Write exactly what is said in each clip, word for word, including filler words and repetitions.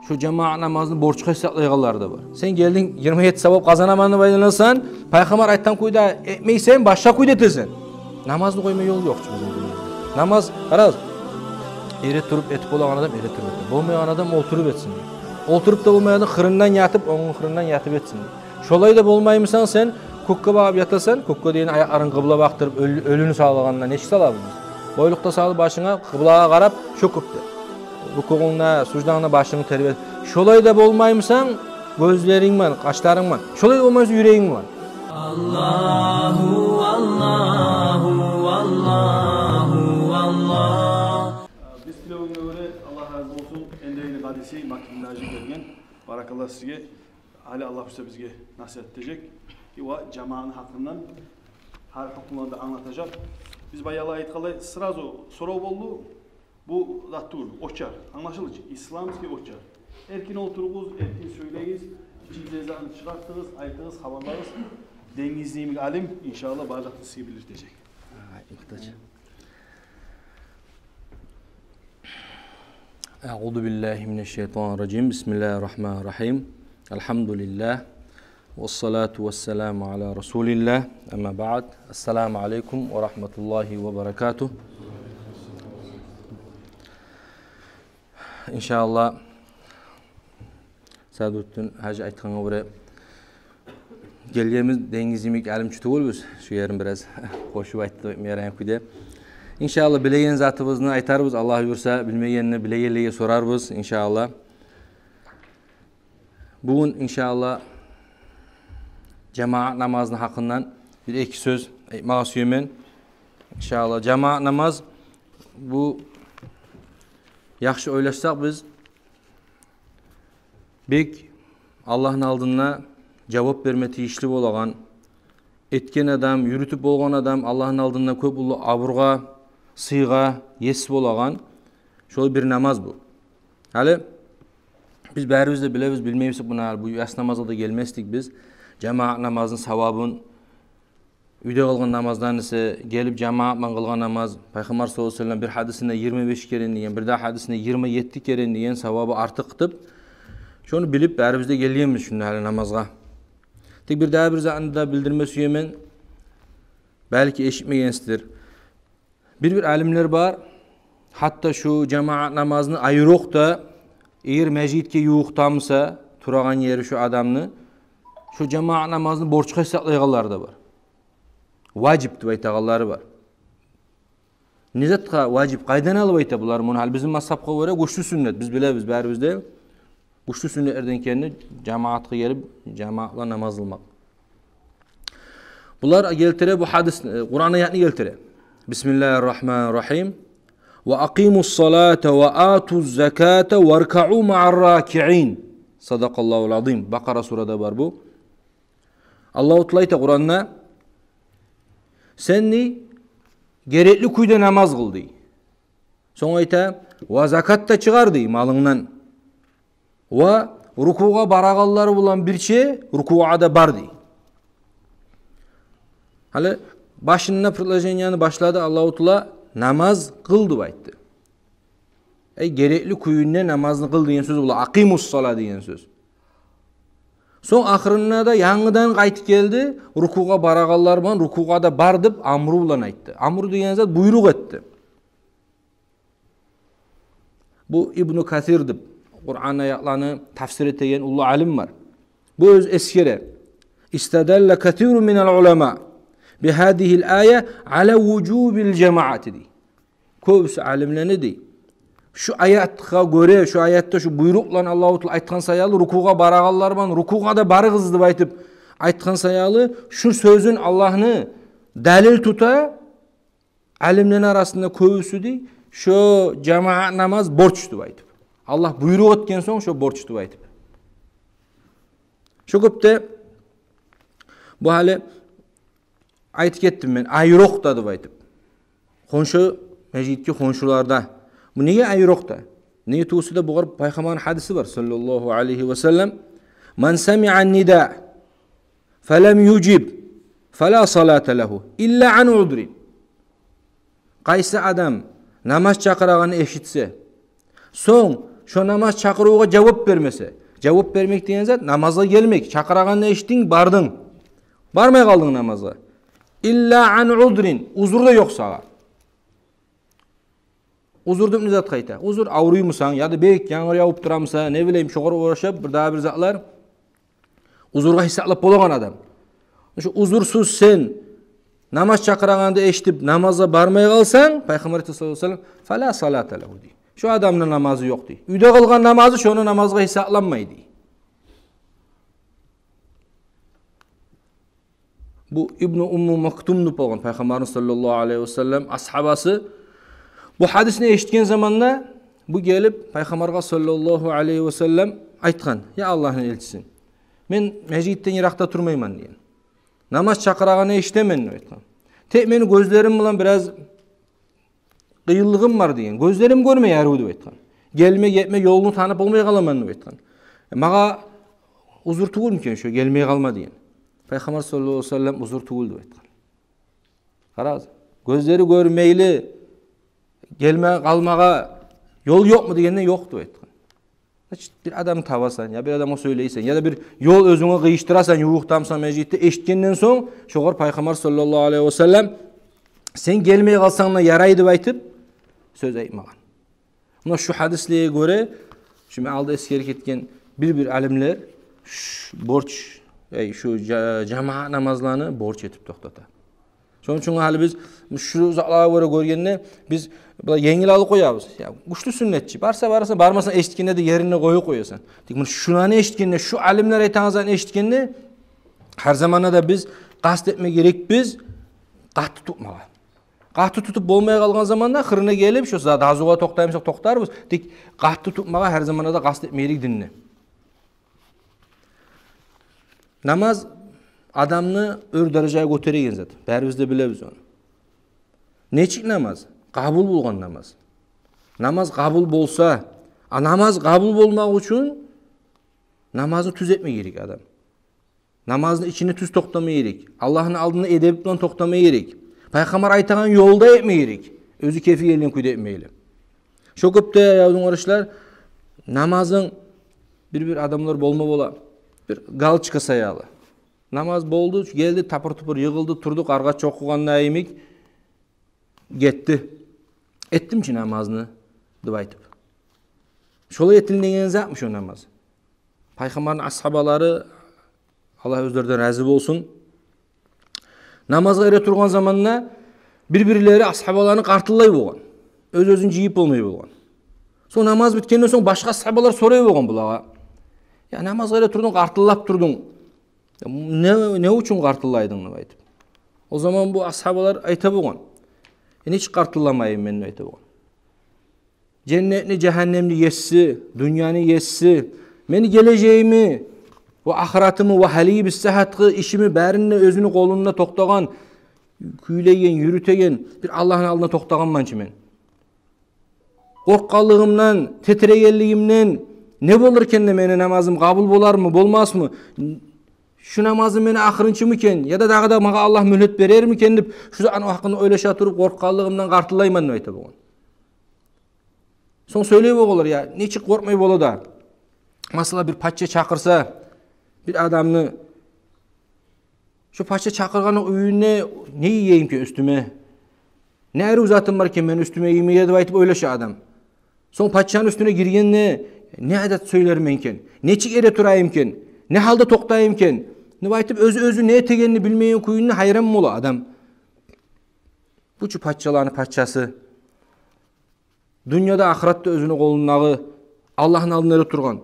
Шо жамаат намазны борчгъа гьисаплайгъанлар да бар. Сен гелдинг, йигирма етти савап къазанаман деп айланасан, Пайхаммар айтгъан кюйде этмейсен, башгъа кюйде этесен. Намазны къойма ёл ёкъ чу бизин динде. Намаз, къарагъыз, эретуруп этип болагъан адам эретуруп этсин. Болмайгъан адам олтуруп этсин. Олтуруп да болмайгъан адам хырындан ятып, онг хырындан ятып этсин. Шолай да болмаймысан сен, кёкге багъып ятасан, кёкге деген аякъларын къыбла бакъдырып, оьл-, оьлюню салагъанда нечик салабыз биз? Бойлукъда салып башынга, къыблагъа къарап, шо кюйде. Рукугъунгда, суждангда башынгны тербет. Шолай да болмаймысан, гёзлеринг булан, къашларынг булан. Шолай да болмаймысан, юрегинг булан. Аллагьу, Аллагьу, Аллагьу, Аллагь. Биз тилевюнге гёре, Аллагь рази болсун, эндегини къадиси Макин гьажи гелген. Баракалла сизге. Гьали Аллагь буюрса бизге насигьат этежек. И ва жамаатны гьакъындан гьар гьукмуланы да англатажакъ. Биз баягъы айтгъанлай, сразу сорав болду. Бу зат тюгюл, очар. Англашылды чы, исламский очар. Эркин олтуругъуз, эркин сёйлегиз, ичигиздеги затны чыгъартыгъыз, айтыгъыз, хабарлагъыз. Денгиз йимик алим, иншааллагь, бары затны сизге билдиртежек. Ай, мухтаж. أعوذ بالله من الشيطان الرجيم. بسم الله الرحمن الرحيم. الحمد لله. والصلاة والسلام على رسول الله. أما بعد. السلام عليكم ورحمة الله وبركاته. Иншааллагь, Садрутдин гьажи айтгъангъа гёре, гелгенбиз, денгиз йимик алим чы тюгюлбюз. Шу ерин бираз къошуп айтдым, ярайгъан кюйде. Иншааллагь, билеген затыбызны айтарбыз, Аллагь буюрса, билмегенни билегенлеге сорарбыз, иншааллагь. Бугюн, иншааллагь, жамаат намазны гьакъындан бир-эки сёз айтмагъа сюемен. Иншааллагь, жамаат намаз бу, яхшы ойлашсакъ биз, бек Аллагьны алдында жавап берме тийишли болагъан, этген адам, юрютюп болгъан адам Аллагьны алдында кёп уллу абургъа, сыйгъа ес болагъан, шолай бир намаз бу. Гьали биз барыбыз да билебиз, билмеймисек, муна бу яс намазгъа да гелмесдик биз. Жамаат намазны савабын, уьйде къылгъан намаздан эсе гелип жамаат булан къылгъан намаз, Пайхаммар саллаллагьу алайгьи ва саллам бир гьадисинде йигирма беш керен деген, бир дагъы гьадисинде йигирма етти керен деген савабы артыкъ деп, шону билип, барыбыз да гелгенбиз шунда гьали намазгъа. Тек бир дагъы бир затны да билдирме сюемен, балики эшитмегенсиздир. Бир-бир алимлер бар, гьатта шу жамаат намазны айрокъда, эгер межитге ювукъдамыса турагъан ери шу адамны, шу жамаат намазны борчгъа гьисаплайгъанлар да бар. Важип деп айтагъанлары бар. Не затгъа важип, къайдан алып айта булар муну? Гьали бизин мазгьабгъа гёре гючлю сюннет, биз билебиз барыбыз да. Гючлю сюннетлерден экенни жамаатгъа гелип, жамаат булан намаз къылмакъ. Булар гелтире бу гьадис, э, Къуран аятны гелтире. بسم الله الرحمن الرحيم. وأقيموا الصلاة وآتوا الزكاة واركعوا مع الراكعين. صدق الله العظيم. Бакъара сурада бар бу. Аллагьу Таала айта Къуранда: «Сен, дей, герекли кюйде намаз къыл», — дей. Сонг айта: «Ва закат да чыгъар», — дей, «малынгдан. Ва рукугъа барагъанлар булан бирче рукугъа да бар», — дей. Гьали башында предложенияны башлады Аллагьу Таала: «Намаз къыл», — деп айтды. Эй, герекли кюйде намазны къыл деген сёз бола, «акъимус-сала» деген сёз. Сонг ахырында да янгыдан къайтып гелди, «рукугъа барагъанлар булан рукугъа да бар» деп амру булан айтды. Амру деген зат буйрукъ этди. Бу Ибну Касир деп, Къуран аятланы тафсир этеген уллу алим бар. Бу оьзю эсгере: «استدل كثير من العلماء بهذه الآية على وجوب الجماعة», — дей. Кёбюсю алимлени, дей, шу аятгъа гёре, шу аятда шу буйрукъ булан Аллагьу Таала айтгъан саялы, рукугъа барагъанлар булан рукугъа да барыгъыз деп айтып айтгъан саялы, шу сёзюн Аллагьны далил тута алимлени арасында кёбюсю, дей, шо жамаат намаз борч деп айтып. Аллагь буйрукъ этген сонг, шо борч деп айтып. Шо кюйде бу гьали айтып гетдим мен, айрокъда деп айтып. Хоншу, межитге хоншуларда. Бу неге айрокъда? Неге тюгюлсе де, бугъар Пайхаммарны гьадиси бар, саллаллагьу алайгьи ва саллам: «من سمع النداء فلم يجب فلا صلاة له إلا عن عذر». Къайсы адам намаз чакъырагъанны эшитсе, сонг шо намаз чакъырывгъа жавап бермесе. Жавап бермек деген зат намазгъа гелмек. Чакъырагъанны эшитдинг, бардынг. Бармай къалдынг намазгъа. Илла ан узрин, узур да ёкъ сагъа. Узур деп не затгъа айта? Узур, авруймусан, яда бек янгур явуп турамуса, не билейим, шогъар орашып бир дагъы бир затлар. Узургъа гьисаплап болагъан адам. Шо узурсуз сен намаз чакъырагъанны эшитип, намазгъа бармай къалсанг, Пайхаммар айта, саллаллагьу алайгьи ва саллам, фала салата лагьу, дей. Шо адамны намазы ёкъ, дей. Уьйде къылгъан намазы шону намазгъа гьисапланмай, дей. Бу Ибну Умму Мактум деп болгъан Пайхаммарны, саллаллагьу алайгьи ва саллам, асгьабасы. Бу гьадисни эшитген заманда бу гелип Пайхаммаргъа, саллаллагьу алайгьи ва саллам, айтгъан: «Я Аллагьны элчиси, мен межитден йыракъда турмайман, — деген. — Намаз чакъырагъанны эшитемен, — деп айтгъан. — Тек мени гёзлерим булан бираз къыйынлыгъым бар, — деген. — Гёзлерим гёрмей арив, — деп айтгъан. — Гелме, гетме ёлну танып болмай къаламан, — деп айтгъан. — Магъа узур тюгюлмю экен шо, гелмей къалма?» — деген. Пайхаммар, саллаллагьу алайгьи ва саллам, узур тюгюл деп айтгъан. Къарагъыз, гёзлери гёрмейли, гелме къалмагъа ёл ёкъму дегенде, ёкъ деп айтгъан. Значит, бир адамны табасан, я бир адамгъа сёйлейсен, яда бир ёл оьзюнге къыйышдырасан, ювукъдамусан межитде, эшитгенден сонг, шогъар Пайхаммар, саллаллагьу алайгьи ва саллам, сен гелмей къалсанг да ярай деп айтып, сёз айтмагъан. Муна шу гьадислеге гёре, шу мен алда эсгерип гетген бир-бир алимлер ш-, борч, эй, шу жа-, жамаат намазланы борч этип токътата. Шону учун гьали биз шу затлагъа гёре гёргенде, биз булай енгил алып къоябыз. Я, гючлю сюннет чи. Барса барасан, бармасанг, эшитгенде де еринде къоюп къоясан. Тек муна шуланы эшитгенде, шу алимлер айтагъан затны эшитгенде, гьар заманда да биз къаст этме герекбиз къатты тутмагъа. Къатты тутуп болмай къалгъан заманда, хырына гелип, шо за-, дазугъа токътаймысакъ токътарбыз. Тек къатты тутмагъа гьар заманда да къаст этме герек динде. Намаз адамны оьр даражагъа гётереген зат. Барибиз де билебиз ону. Нечик намаз? Къабул болгъан намаз. Намаз къабул болса, а намаз къабул болмакъ учун намазны тюз этме герек адам. Намазны ичинде тюз токътама герек. Аллагьны алдында эдеп булан токътама герек. Пайхаммар айтагъан ёлда этме герек. Оьзю кепи гелген кюйде этмейли. Шо кюйде, аявлу къардашлар, намазынг, бир-бир адамлар болма бола, бир галочка саялы. Намаз болду, гелди, тапыр-тупур йыгъылды, турду, къаргъа чокъугъанда йимик гетди. «Этдим чи намазны», — деп айтып. Шолай этилинеген затмы шо намаз? Пайхаммарны асгьабалары, Аллагь оьзлерден рази болсун, намазгъа эретургъан заманда бир-бирлери асгьабаланы къартыллай болгъан. Оьз-оьзюн жыйып болмай болгъан. Сонг намаз битгенден сонг башгъа асгьабалар сорай болгъан булагъа: «Я, намазгъа эретурдунг, къартыллап турдунг. Не, не учун къартыллайдынг?» — деп айтып. О заман бу асгьабалар айта болгъан: «Э, нечик къартылламайым мен?» — деп айта болгъан. «Женнетни, жагьаннемни еси, дюньяны еси, мени гележегими ва ахыратымны ва гьалиги бир сагьатгъы ишими барын да оьзюню къолунда токътагъан, кюйлейген, юрютеген бир Аллагьны алдында токътагъанман чы мен. Къоркъгъанлыгъымдан, тетирегенлигимден, не болур экен де, мени намазым къабул болармы, болмасмы? Шу намазым мени ахырынчымы экен? Яда дагъы да магъа Аллагь мюгьлет берерми экен?» — деп, шу затны гьакъында ойлаша туруп, къоркъгъанлыгъымдан къартыллайман деп айта болгъан. Сонг сёйлей болгъанлар: «Я, нечик къоркъмай бола да? Масала, бир пача чакъырса бир адамны, шу пача чакъыргъанны уьюнде не гийейим экен уьстюме? Не арив затым бар экен мени уьстюме гиймеге?» — деп айтып ойлаша адам. Сонг пачаны уьстюне гиргенде не адат сёйлермен экен? Нечик эретурайым экен? Не гьалда токътайым экен? — деп айтып, оьзю-оьзю не этегенни билмейген кюйде гьайран бола адам. Бу чу пачаланы пачасы. Дюньяда, ахыратда оьзюню къолундагъы, Аллагьны алдында эретургъан.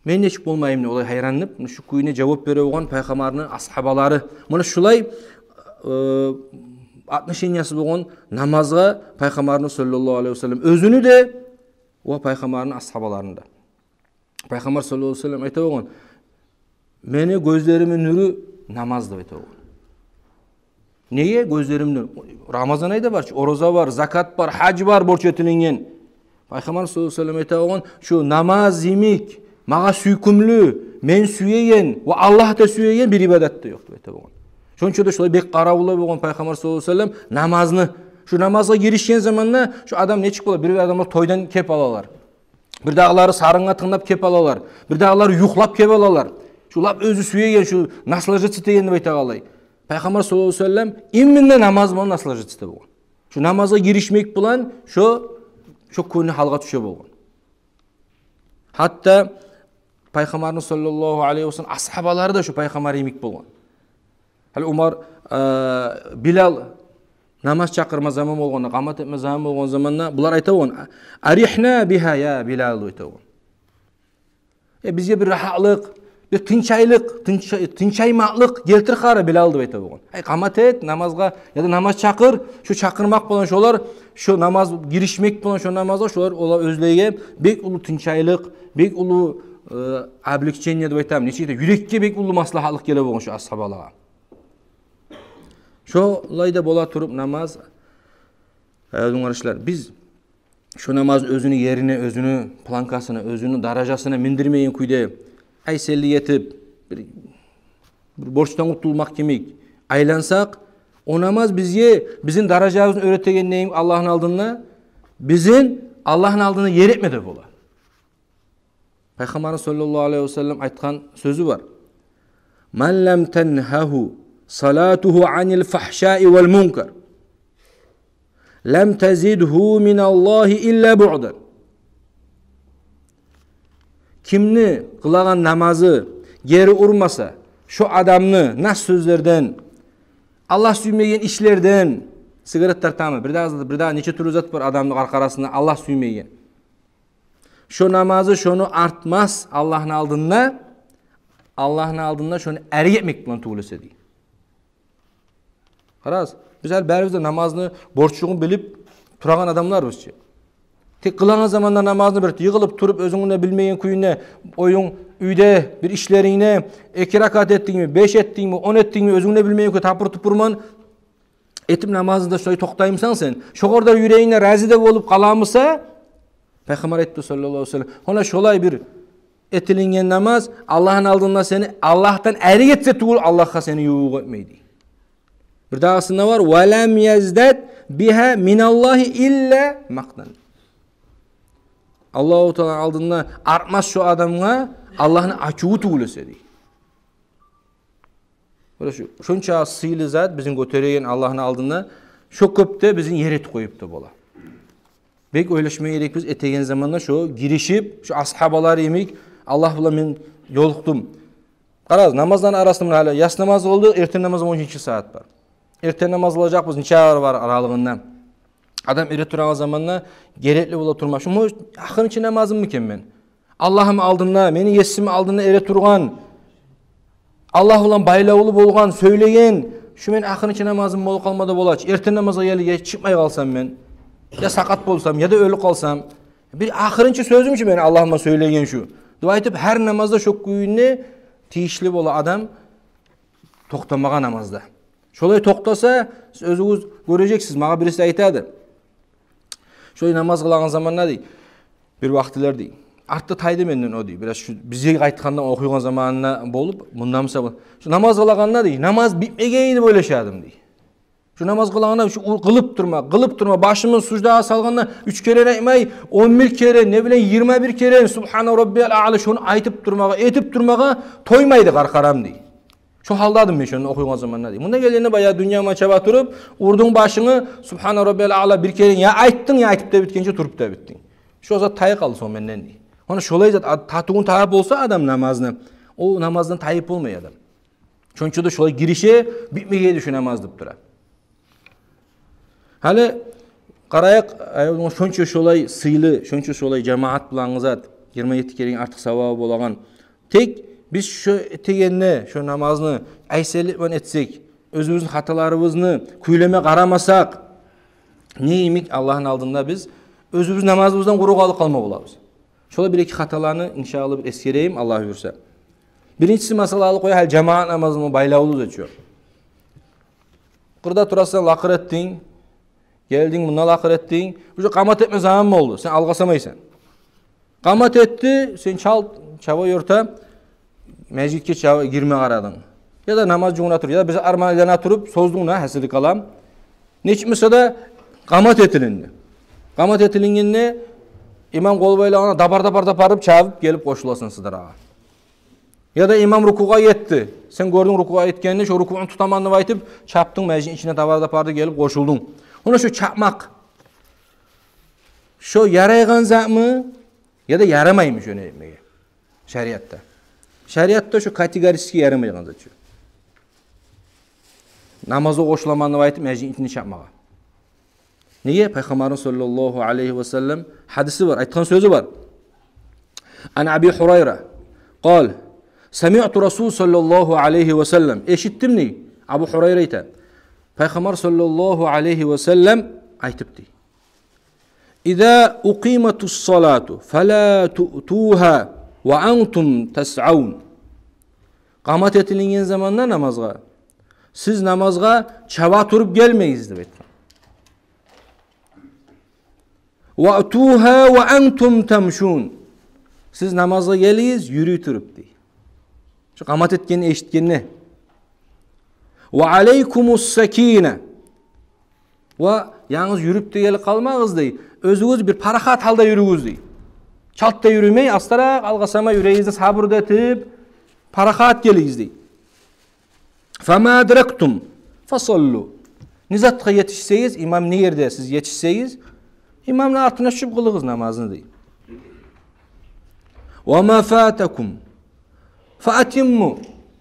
Мен нечик болмайым деп олай гьайранланып, муна шу кюйде жавап бере болгъан Пайхаммарны асгьабалары. Муна шулай, э, отношениясы болгъан намазгъа Пайхаммарны, саллаллагьу алайгьи ва саллам, оьзюню де ва Пайхаммарны асгьабаларыны да. Пайхаммар, саллаллагьу алайгьи ва саллам, айта болгъан: «Мени гёзлеримни нюрю намаз», — деп айта болгъан. Неге гёзлеримни? Рамазан айда бар чы, ораза бар, закат бар, гьаж бар борч этилинген. Пайхаммар, саллаллагьу алайгьи ва саллам, айта болгъан: «Шу намаз йимик магъа сюйкюмлю, мен сюеген ва Аллагь да сюеген бир ибадат да ёкъ», — деп айта болгъан. Шонча да шолай бек къаравуллай болгъан Пайхаммар, саллаллагьу алайгьи ва саллам, намазны. Шу намазгъа гиришген заманда шу адам нечик бола? Бир-бир адамлар тойдан кеп алалар. Бирдагъылары сарынгъа тынглап кеп алалар. Бирдагъылары юхлап кеп алалар. Шу лап оьзю сюеген, шу наслаждаться этеген деп айтагъанлай. Пайхаммар саллаллагьу алайгьи ва саллам именно намаз булан наслаждаться эте болгъан. Шу намазгъа гиришмек булан шо, шо кюйню гьалгъа тюше болгъан. Гьатта Пайхаммарны саллаллагьу алайгьи ва саллам асгьабалары да шу Пайхаммар йимик болгъан. Гьали Умар, э, Билал намаз чакъырма заман болгъанда, къамат этме заман болгъан заманда булар айта болгъан: «Арихна бигьа, я Билал», — деп айта болгъан. «Э, бизге бир рагьатлыкъ, бир тынчайлыкъ, тынча-, тынчаймакълыкъ гелтир гьари, Билал», — деп айта болгъан. «Ай, къамат эт намазгъа, яда намаз чакъыр». Шу чакъырмакъ булан шолар, шу намаз, гиришмек булан шу намазгъа шолар, олар оьзлеге бек уллу тынчайлыкъ, бек уллу, э, облегчение деп айтамы, нечик де, юрекге бек уллу маслагьатлыкъ геле болгъан шу асгьабалагъа. Шолай да бола туруп намаз, э, къардашлар, биз шо намазны оьзюню ерине, оьзюню планкасына, оьзюню даражасына миндирмейген кюйде, айсенлик этип, бир, бир борчдан къутулмакъ кимик айлансакъ, о намаз бизге, бизин даражабызны оьретеген йимик Аллагьны алдында, бизин Аллагьны алдында ер этме де бола. Пайхаммарны саллаллагьу алайгьи ва саллам айтгъан сёзю бар: «Ман лам тангьагьу салатугьу анил фагьшаи вал мункар, лам тазидгьу миналлагьи илла бугьдан». Кимни къылагъан намазы гери урмаса шо адамны нас сёзлерден, Аллагь сюймейген ишлерден, сигарет тартамы, бирдагъы, бирдагъы нече тюрлю зат бар адамны къаркъарасында Аллагь сюймейген. Шо намазы шону артмас Аллагьны алдында, Аллагьны алдында шону арек этмек булан тюгюл эсе, дей. Къарагъыз, биз гьали барыбыз да намазны борчлугъун билип турагъан адамларбыз чы. Тек къылагъан заманда намазны бир йыгъылып туруп, оьзюнг де билмейген кюйде, оюнг, уьйде бир ишлерингде, эки ракаат этдингми, беш этдингми, он этдингми, оьзюнг де билмейген кюйде тапыр-тупурман этип намазны да шолай токътаймысан сен, шогъар да юрегинг рази де болуп къаламыса, Пайхаммар айтды саллаллагьу алайгьи ва саллам, гьона шолай бир этилинген намаз Аллагьны алдында сени Аллагьдан арек этсе тюгюл, Аллагьгъа сени ювукъ этмей, дей. Бирдагъысында бар: «Ва лам яздад бигьа миналлагьи илла макътан». Аллагьу Тааланы алдында артмас шо адамгъа Аллагьны ачуву тюгюл эсе, дей. Къарагъыз, шонча сыйлы зат бизин гётереген Аллагьны алдында, шо кёпде бизин ер этип къоюп да бола. Бек ойлашма герекбиз этеген заманда, шо гиришип, шо асгьабалар йимик Аллагь булан мен ёлукъдум. Къарагъыз, намазланы арасында муна гьали яс намаз къылдыкъ, эртен намаз он экинчи сагьат бар. Эртен намаз къылажакъбыз, нече ара бар аралыгъында. Адам эретурагъан заманда герекли бола турма. Шу, может, ахырынчы намазыммы экен мен? Аллагьым алдында, мени Есим алдында эретургъан, Аллагь булан байлавлу болгъан, сёйлеген, шу мени ахырынчы намазым болуп къалма да бола чы. Эртен намазгъа гелип, я чыкъмай къалсам мен, я сакъат болсам, яда оьлюп къалсам, бир ахырынчы сёзюм чы мени Аллагьым булан сёйлеген шу деп айтып, гьар намазда шо кюйде тийишли бола адам токътамагъа намазда. Шолай токътаса, сиз оьзюгюз гёрежексиз, магъа бириси айтады. Шолай намаз къылагъан заманда, дей, бир вакътилер, дей, артда тайды менден о, дей. Бираз шу бизге къайтгъанда, охуйгъан заманында болуп, мунда мисал, шу намаз къылагъанда, дей, намаз битмеген деп ойлашадым, дей. Шу намаз къылагъанда, шу къылып турма, къылып турма, башымны суждагъа салгъанда уьч керен айтмай, он бир керен, не билейим, йигирма бир керен «Субгьана раббиял аъла», шону айтып турмагъа, этип турмагъа тоймайды къаркъарам, дей. Шо гьалда эдим мен шону охуйгъан заманда, дей. Мунда гелгенде баягъы дюнья ман чаба туруп, урдунг башынгны «Субгьана раббиял аъла» бир керен я айтдынг, я айтып да битгинче, туруп да битдинг. Шо зат тайып къалды сонг менден, дей. Гьона шолай зат, а, татывун табып болса адам намазны, о намаздан тайып болмай адам. Шонча да шолай гирише, битмегенди шу намаз деп тура. Гьали къарайыкъ, ай, шонча шолай сыйлы, шонча шолай жамаат булангъы зат, йигирма етти керен артыкъ савабы болагъан. Тек биз шо этегенде, шо намазны айсенлик булан этсек, оьзюбюзню хаталарыбызны кюйлеме къарамасакъ, не йимик Аллагьны алдында биз оьзюбюз намазыбыздан къуру къалып къалма болабыз. Шолай бир-эки хаталаны, иншааллагь, бир эсгерейим, Аллагь буюрса. Биринчиси, масала, алып къояйыкъ, гьали жамаат намазы булан байлавлу зат чы. Къырда турасан, лакъыр этдинг, гелдинг, мунда лакъыр этдинг, уже къамат этме заман болду, сен алгъасамайсан. Къамат этди, сен чалт чаба ёрта межитге чаба гирме къарадынг. Яда намаз жугъуна туруп, яда бир арман айлана туруп, создунг да, гьасили калам. Нечик буса да къамат этилинди. Къамат этилингенде, Имам къол байлагъанда дапар-дапар-дапар деп чабып гелип къошуласан сыдырагъа. Яда имам рукугъа етди. Сен гёрдюнг рукугъа етгенни, шо рукугъун тутаман деп айтып, чапдынг, межитни ичине дапар-дапар деп гелип къошулдунг. Муна шо чапмакъ, шо ярайгъан затмы, яда ярамаймы шону этмеге шариатда? Шариатда шо категорически ярамайгъан зат шо. Намазгъа къошуламан деп айтып, межитни ичине чапмагъа. Неге? Пайхаммарны саллаллагьу алайгьи ва саллам гьадиси бар, айтгъан сёзю бар. Ан Аби Гьурайра къала: самиъту Расул саллаллагьу алайгьи ва саллам. Эшитдим дей, Абу Гьурайра айта, Пайхаммар саллаллагьу алайгьи ва саллам айтып дей: иза укъиматус салату фала туътугьа ва антум тасъавн. Къамат этилинген заманда намазгъа, сиз намазгъа чаба туруп гелмегиз деп айтгъан. Ваътугьа ва антум тамшун. Сиз намазгъа гелигиз юрюй туруп дей. Шо къамат этгенни эшитгенде. Ва алайкумус сакина. Ва янгыз юрюп де гелип къалмагъыз дей. Оьзюгюз бир парахат гьалда юрюгюз дей. Чалт да юрюмей, астаракъ, алгъасамай, юрегигизни сабур да этип, парахат гелигиз дей. Фама адрактум фасаллу. Не затгъа етишсегиз, имам не ерде сиз етишсегиз, имамны артына тюшюп къылыгъыз намазны дей. Ва ма фатакум фаатимму.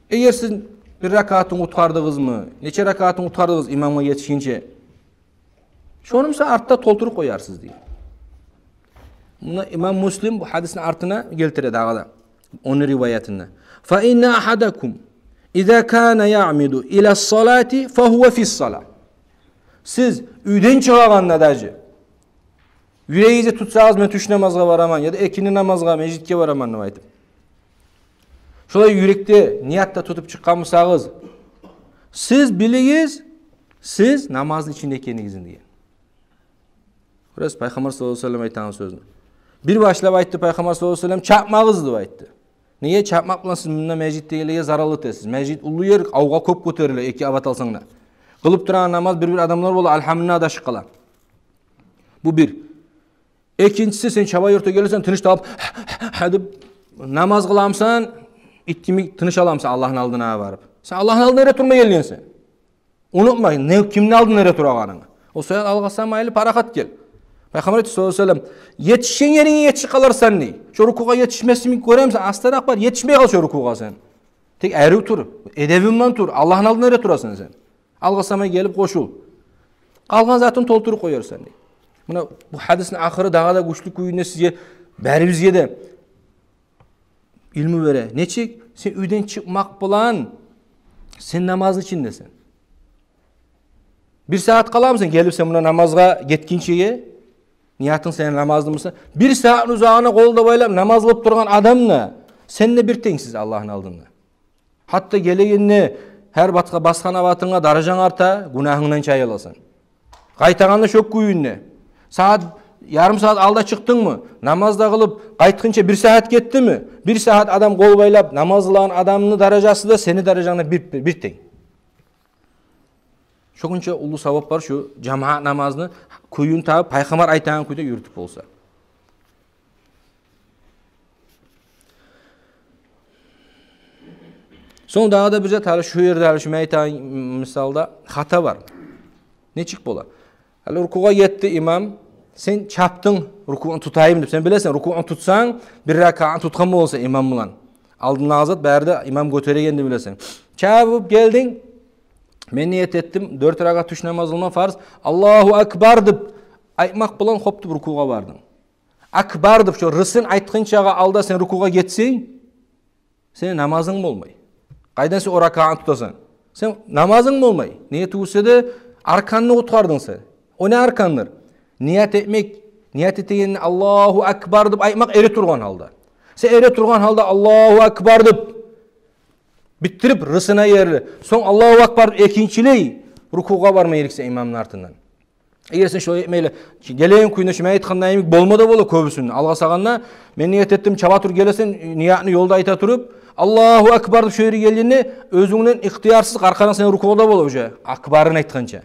Эгер сиз бир ракаатын къутгъардыгъызмы, нече ракаатын къутгъардыгъыз имамгъа етишгинче, шону буса артда толтуруп къоярсыз дей. Муна имам Муслим бу гьадисни артына гелтире дагъы да, ону риваятында. Фа инна агьадакум иза кана яъмиду ила салати фагьува фис сала. Сиз уьйден чыгъагъанда даже юрегигизде тутсагъыз, мен тюш намазгъа бараман яда экинни намазгъа межитге бараман деп айтып, шолай юрекде ният да тутуп чыкъгъан бусагъыз, сиз билигиз, сиз намазны ичинде экенигизни деген. Гёресиз, Пайхаммар саллаллагьу алайгьи ва саллам айтагъан сёзню. Бир башлап айтды Пайхаммар саллаллагьу алайгьи ва саллам, чапмагъыз деп айтды. Неге? Чапмакъ булан сиз мунда межитдегилеге зарал этесиз. Межит уллу ер, авгъа кёп гётериле, эки абат алсанг да. Къылып турагъан намаз, бир-бир адамлар бола, алгьамына адашып къала. Бу бир. Экинчиси, сен чаба юрюп гелесен, тыныш да алып, гьа деп намаз къыламысан, ит йимик тыныш аламысан Аллагьны алдына барып? Сен Аллагьны алдына эретурма гелгенсен. Унутма, не, кимни алдына эретурагъанынгны. О саялы алгъасамайлы, парахат гел. Пайхаммар айтды саллаллагьу алайгьи ва саллам, етишген еринге етишип къаларсан дей. Шо рукугъа етишмесин гёремисен, астаракъ бар, етишмей къал шо рукугъа сен. Тек арив тур, эдебинг булан тур, Аллагьны алдына эретурасан сен. Алгъасамай гелип къошул. Къалгъан затын толтуруп къоярсан дей. Муна бу гьадисни ахыры дагъы да гючлю кюйде сизге, барибизге де илму бере. Нечик? Сен уьйден чыкъмакъ булан сен намазны ичиндесен. Бир сагьат къаламысан гелип сен муна намазгъа гетгинчеге, ниятынг сени намазны буса, бир сагьатны узагъына къол да байлап намаз къылып тургъан адам да, сен де бир тенгсиз Аллагьны алдында. Гьатта гелегенде гьар батгъа-, басгъан абатынга даражанг арта, гюнагьынгдан чайыласан. Къайтагъанда шо кюйде. Сагьат, ярым сагьат алда чыкъдынгмы, намаз да къылып, къайтгъынча бир сагьат гетдими? Бир сагьат адам къол байлап намаз къылагъан адамны даражасы да сени даражангда бир, бир, бир тенг. Шо гюнче уллу савап бар шу жамагьат намазны кюйюн табып, Пайхаммар айтагъан кюйде юрютюп болса. Сонг дагъы да бир зат, гьали шу ерде, гьали шу мен айтагъан мисалда хата бар. Нечик бола? Гьали рукугъа етди имам, сен чапдынг рукугъун тутайым деп. Сен билесен, рукугъун тутсанг, бир ракаатны тутгъан боласан имам булан. Алдындагъы зат бары да имам гётерегенни билесен. Чабып гелдинг, мен ният этдим дёрт ракаат тюш намаз къылма фарз, Аллагьу акбар деп айтмакъ булан хоп деп рукугъа бардынг. Акбар деп шо рысыны айтгъынчагъа алда сен рукугъа гетсенг, сени намазынг болмай. Къайдан сен о ракаатны тутасан? Сен намазынг болмай. Неге тюгюл эсе де арканны къутгъардынг сен. О не аркандыр? Ният этмек. Ният этегенде Аллагьу акбар деп айтмакъ эретургъан гьалда. Сен эретургъан гьалда Аллагьу акбар деп битдирип рысына ерли. Сонг Аллагьу акбар деп экинчилей рукугъа барма герексен имамны артындан. Эгер сен шолай этмейли, гелеген кюйде шу мен айтгъандай йимик болма да бола кёбюсюнде. Алгъасагъанда, мен ният этдим, чаба туруп гелесен, ниятны ёлда айта туруп, Аллагьу акбар деп шо ерге гелгенде, оьзюнгден ихтиярсыз къаркъарынг сени рукугъда бола уже, акбарын айтгъынча.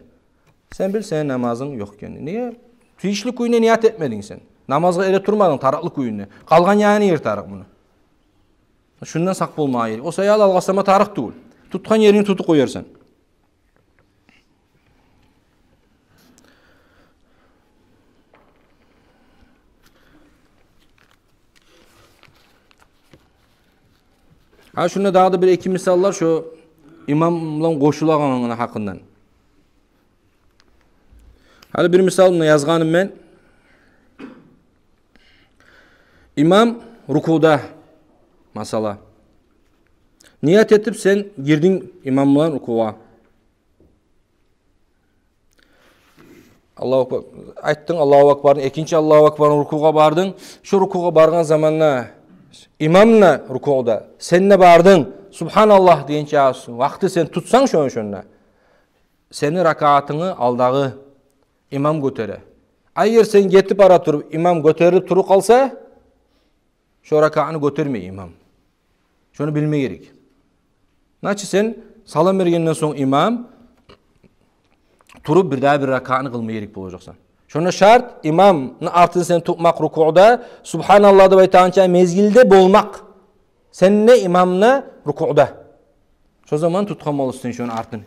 Сен бил, сени намазынг ёкъ экенни. Неге? Тийишли кюйде ният этмединг сен. Намазгъа эретурмадынг тарыкълы кюйде. Къалгъан ягъына эретурукъ муну. Шундан сакъ болмагъа герек. О саялы алгъасама тарыкъ тюгюл. Тутгъан ерингни тутуп къоярсан. Гьа, шунда дагъы да бир-эки мисаллар шо имам булан къошулагъангъа гьакъындан. Гьали бир мисал муна язгъаным мен. Имам рукуда, масала. Ният этип сен гирдинг имам булан рукугъа. Аллагьу акбар. Айтдынг Аллагьу акбарны, экинчи Аллагьу акбарны, рукугъа бардынг. Шо рукугъа баргъан заманда имам да рукуда, сен де бардынг. Субгьаналлагь дегенче вакъти сен тутсанг шону шонда, сени ракаатынгны алдагъы имам гётере. Эгер сен гетип бара туруп имам гётерилип туруп къалса, шо ракаатны гётермей имам. Шону билме герек. Значит, сен салам бергенден сонг имам туруп бирдагъы бир ракаатны къылма герек болажакъсан. Шонда шарт имамны артын сен тутмакъ рукуда, субгьаналлагь деп айтагъанча мезгилде болмакъ. Сен де имам да рукуда. Шо заман тутгъан болурсун шону артын.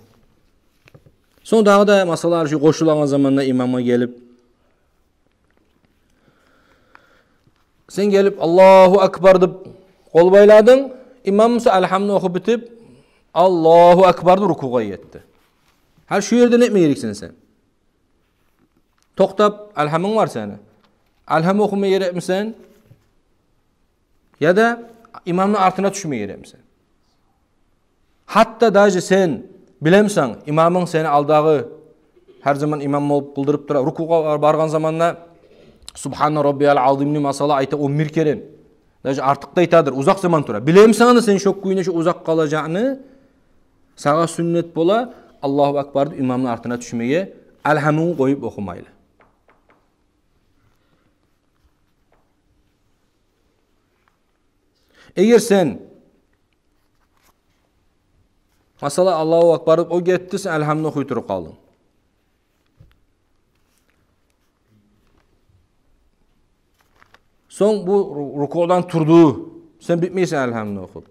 Сонг дагъы да масала, шу къошулагъан заманда имамгъа гелип, сен гелип Аллагьу акбар деп къол байладынг, имам буса алгьамны охуп битип, Аллагьу акбар деп рукугъа етди. Гьали шу ерде не этме герексен сен? Токътап, алгьамынг бар сени. Алгьам охума герекмисен, яда имамны артына тюшме герекмисен? Гьатта даже сен билемисен, имамынг сени алдагъы, гьар заман имам болуп къылдырып тура, рукугъа баргъан заманда «Субгьана раббиял азимни» масала айта он бир керен. Даже артыкъ да айтадыр, узакъ заман тура. Билемисен аны сен шо кюйде шо узакъ къалажагъынгны, сагъа сюннет бола Аллагьу акбар деп имамны артына тюшмеге, алгьамынгны къоюп охумайлы. Эгер сен, масала, Аллагьу акбар деп о гетди, сен алгьамны охуй туруп къалдынг. Сонг бу ру-, рукудан турду, сен битмейсен алгьамны охуп.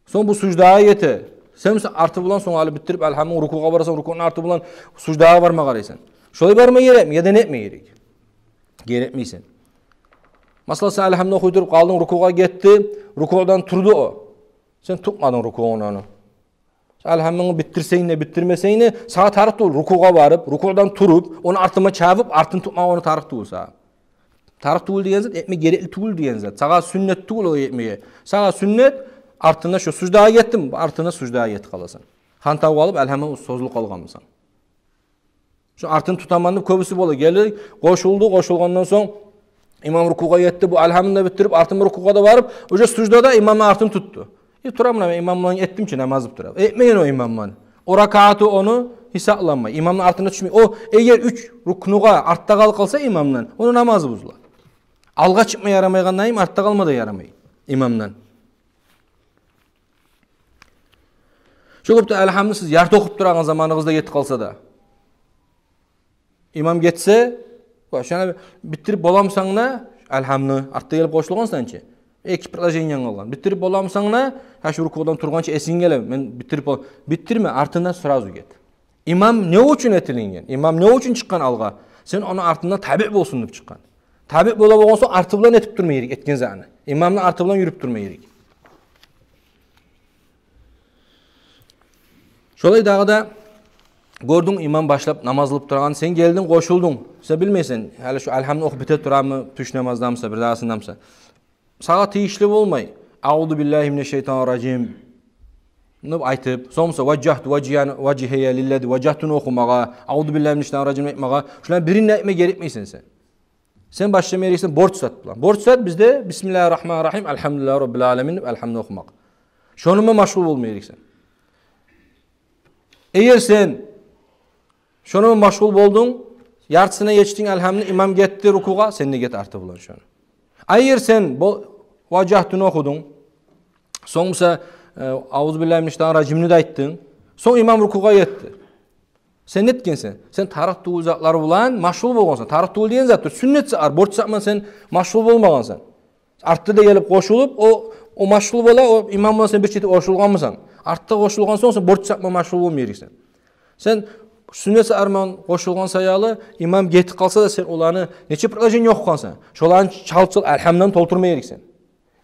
Сонг бу суждагъа гете. Сен буса арты булан сонг гьали битдирип алгьамны, рукугъа барасан, рукуну арты булан суждагъа барма къарайсан. Шолай барма герекми, яда не этме герек? Герекмисен. Масала, сен алгьамны охуй туруп къалдынг, рукугъа гетди, рукудан турду о. Сен тутмадынг рукуну ону. Алгьамны битдирсенг де, битдирмесенг де, сагъа тарыкъ тюгюл рукугъа барып, рукудан туруп, ону артыма чабып, артын тутмагъа ону тарыкъ тюгюл сагъа. Тарыкъ тюгюл деген зат, этме герекли тюгюл деген зат. Сагъа сюннет тюгюл о этмеге. Сагъа сюннет, артына шо суждагъа гетдинг, артына суждагъа гетип къаласан. Хантав къалып, алгьамынг созулуп къалгъан бусанг. Шо артын тутаман деп кёбюсю бола. Гелди, къошулду, къошулгъандан сонг имам рукугъа етди, бу алгьамны да битдирип, артын рукугъа да барып, уже суждада имамны артын тутду. Э, тураман, мен имам булан этдим чи намаз деп тура. Этмеген о имам булан. О ракааты ону гьисапланмай. Имамны артына тюшмей. О, эгер уьч рукнугъа артда къалып къалса имамдан, ону намазы бузула. Алгъа чыкъма ярамайгъандай, артда къалма да ярамай имамдан. Шо кюйде алгьамны сиз ярты охуп турагъан заманыгъызда гетип къалса да, имам гетсе, ва шону битдирип боламысан да, алгьамны, артда гелип къошулгъансан чы, эки предложениянг къалгъан. Битдирип боламысан да, гьа, шу рукудан тургъанча эсинге геле, мен битдирип бол-, битдирме, артына сразу гет. Имам не учун этилинген? Имам не учун чыкъгъан алгъа? Сен ону артындан табиъ болсун деп чыкъгъан. Табиъ бола болгъан сонг, арты булан этип турма герек, этген затны. Имамны арты булан юрюп турма герек. Шолай дагъы да гёрдюнг, имам башлап намаз къылып турагъан, сен гелдинг, къошулдунг. Сен билмейсен, гьали шу алгьамны охуп бите турамы, тюш намаздамыса, бирдагъысындамыса. Сагъа тийишли болмай. «Аузу биллагьи минаш-шайтанир-ражим» деп айтып, сонг буса «Важжагьту важгьиян-, важгьия лиллази», «Важжагьту»ну охумагъа, «Аузу биллагьи минаш-шайтанир-ражим» айтмагъа, шуланы бирин де айтма герекмейсен сен. Сен башлама герексен борч зат булан. Борч зат бизде «Бисмиллагьир-рагьманир-рагьим, альгьамдулиллагьи раббиль алямин» деп альгьамны охумакъ. Шону булан машгъул болма герексен. Эгер сен шону булан машгъул болдунг, яртысына етишдинг альгьамны, имам гетди рукугъа, сен де гет арты булан шону. А эгер сен бо-, «Важжагьту»ну охудунг, сонг буса, э, «Аузу биллагьи минаш-шайтанир-ражим»ни де айтдынг, сонг имам рукугъа гетди. Сен не этгенсен? Сен тарыкъ тюгюл затлар булан машгъул болгъансан. Тарыкъ тюгюл деген затдыр, сюннет саъар, борч саъман сен машгъул болмагъансан. Артда да гелип къошулуп, о, о машгъул бола, о имам булан сен бир четип къошулгъанмысан? Артда къошулгъан сонг сен борч саъман машгъул болма герексен. Сен сюннет саъарман къошулгъан саялы, имам гетип къалса да, сен оланы нече предложение охугъансан, шоланы чалт-чалт алгьамдан толтурма герексен.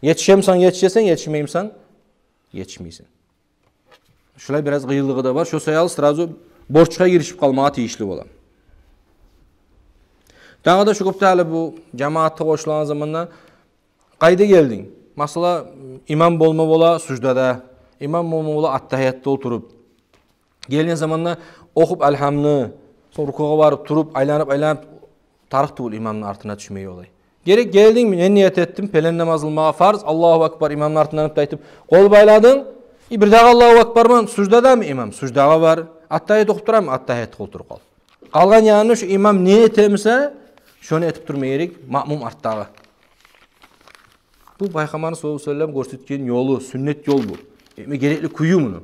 Етишемисен, етишесен, етишмеймисен, етишмейсен. Шулай бираз къыйынлыгъы да бар. Шо саялы сразу борчгъа гиришип къалмагъа тийишли бола. Дагъы да шо кюйде гьали бу жамаатгъа къошулагъан заманда къайда гелдинг? Масала, имам болма бола суждада, имам болма бола аттагьиятда олтуруп. Гелген заманда охуп алгьамны, сонг рукугъа барып туруп, айланып-айланып, тарыкъ тюгюл имамны артына тюшмеге олай. Герек гелдинг, мен ният этдим пелен намаз къылмагъа, фарз, Аллагьу акбар, имамны артындан деп айтып, къол байладынг. И бирдагъы Аллагьу акбарман, суждадамы имам? Суждагъа бар. Аттагьият охуп турамы? Аттагьиятгъа олтуруп къал. Къалгъан ягъында шо имам не этемисе, шону этип турма герек маъмум артдагъы. Бу Пайхаммар саллаллагьу алайгьи ва саллам гёрсетген ёлу, сюннет ёл бу. Этме герекли кюю муну.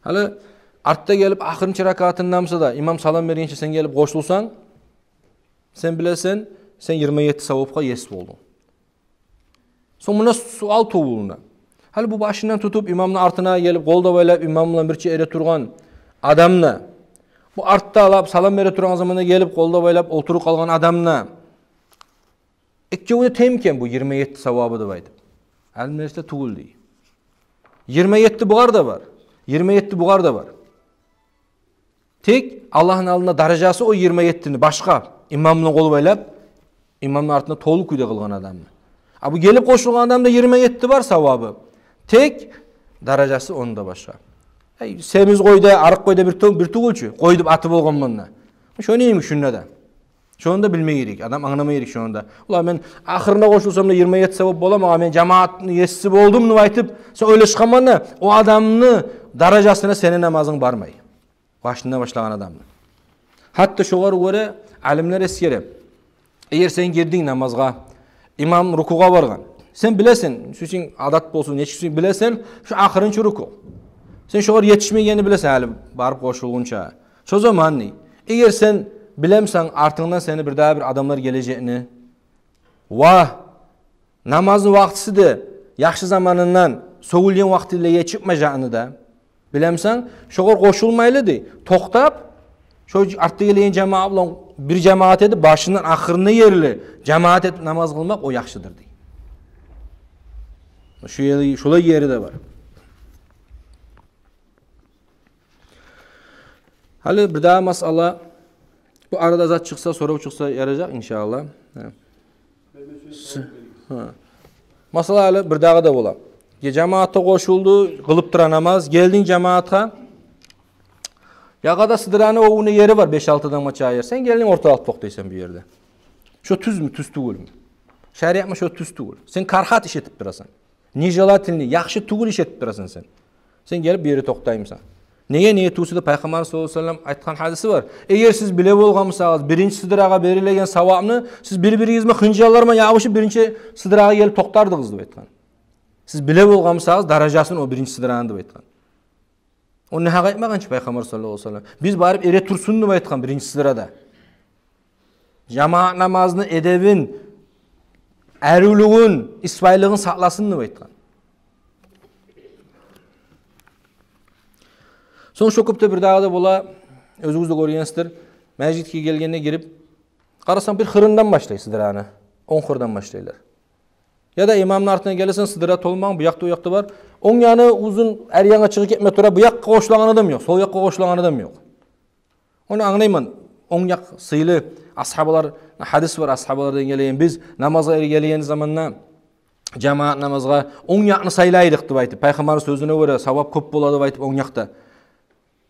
Гьали артда гелип, ахырынчы ракатында буса да, имам салам бергенче сен гелип къошулсанг, сен билесен, сен йигирма етти савапгъа ес болдунг. Сонг мунда суал тувулуна. Гьали бу башындан тутуп, имамны артына гелип, къол да байлап, имам булан бирче эретургъан адамны, бу артда алып салам бере тургъан заманда гелип, къол да байлап, олтуруп къалгъан адамны, эккевюне тенг-микен бу йигирма етти савабы деп айтып? Алимлер де тюгюл дей. Йигирма етти бугъар да бар, йигирма етти бугъар да бар. Тек Аллагьны алдында даражасы о йигирма еттини башгъа, имам булан къол байлап, имамны артында толу кюйде къылгъан адамны. А бу гелип къошулгъан адамда йигирма етти бар савабы. Тек даражасы онда башгъа. Эй, семиз къой да, арыкъ къой да бир тю-, бир тюгюл чю. Къой деп аты болгъан мунда. Шону йимик шунда да. Шону да билме герек, адам англама герек шону да. Ула, мен ахырына къошулсам да йигирма етти савап бола магъа, мен жамаатны еси болдум деп айтып, сен ойлашгъан мунда, о адамны даражасына сени намазынг бармай. Башында башлагъан адамны. Гьатта шогъар гёре алимлер эсгере. Эгер сен гирдинг намазгъа, имам рукугъа баргъан. Сен билесен, сюйсенг адат болсун, нечик сюйсенг билесен, шо ахырынчы руку. Сен шогъар етишмегенни билесен, гьали барып къошулгъунча. Шо заман не? Эгер сен билемисен артынгдан сени бирдагъы бир адамлар гележекни, ва намазны вакътиси де яхшы заманындан сёгюлген вакътилеге чыкъмажакъны да билемисен, шогъар къошулмайлы дей, токътап, шо артда гелген жамаат булан бир жамаат этип, башындан ахырына ерли жамаат этип намаз къылмакъ о яхшыдыр дей. Шу ери, шулай ери де бар. Гьали бирдагъы масъала, бу арада зат чыкъса, сорав чыкъса яражакъ, иншааллагь. Гьа. С-, гьа. Масъала гьали бирдагъы да бола. Ге-, жамаатгъа къошулду, къылып тура намаз, гелдинг жамаатгъа. Ягъада сыдыраны оьзюне ери бар, беш-алты адамгъа чакъы ер. Сен гелдинг орталыкъда токътайсан бу ерде. Шо тюзмю, тюз тюгюлмю? Шариатмы шо тюз тюгюл? Сен карагьат иш этип турасан. Нежелательный, яхшы тюгюл иш этип турасан сен. Сен гелип бери токътаймысан? Неге, неге тюгюл де, Пайхаммар саллаллагьу алайгьи ва саллам айтгъан гьадиси бар. Эгер сиз биле болгъан бусагъыз, биринчи сыдырагъа берилеген савапны, сиз бир-биригиз булан хынжаллар булан ябушуп, биринчи сыдырагъа гелип токътардыгъыз деп айтгъан. Сиз биле болгъан бусагъыз даражасын о биринчи сыдыраны деп айтгъан. Ону гьакъ айтмагъан чы Пайхаммар саллаллагьу алайгьи ва саллам. Биз барып эретурсун деп айтгъан биринчи сыдырада. Жамаат намазны эдебин, аривлюгюн, исбайлыгъын сакъласын деп айтгъан. Сонг шо кюйде бирдагъы да бола, оьзюгюз де гёргенсиздир, межитге гелгенде гирип, къарасанг, бир къырындан башлай сыдыраны, онг къырдан башлайлар. Яда имамны артына гелесен, сыдыра толмагъан, бу якъда, о якъда бар. Онг яны узун, ар янгъа чыгъып гетме тура, бу якъгъа къошулагъан адам ёкъ, сол якъгъа къошулагъан адам ёкъ. Ону англайман. Онг якъ сыйлы, асгьабалар, гьадис бар, асгьабалардан гелген, биз намазгъа гелген заманда, жамаат намазгъа, онг якъны сайлай эдик деп айтып, Пайхаммарны сёзюне гёре, савап кёп бола деп айтып, онг якъда.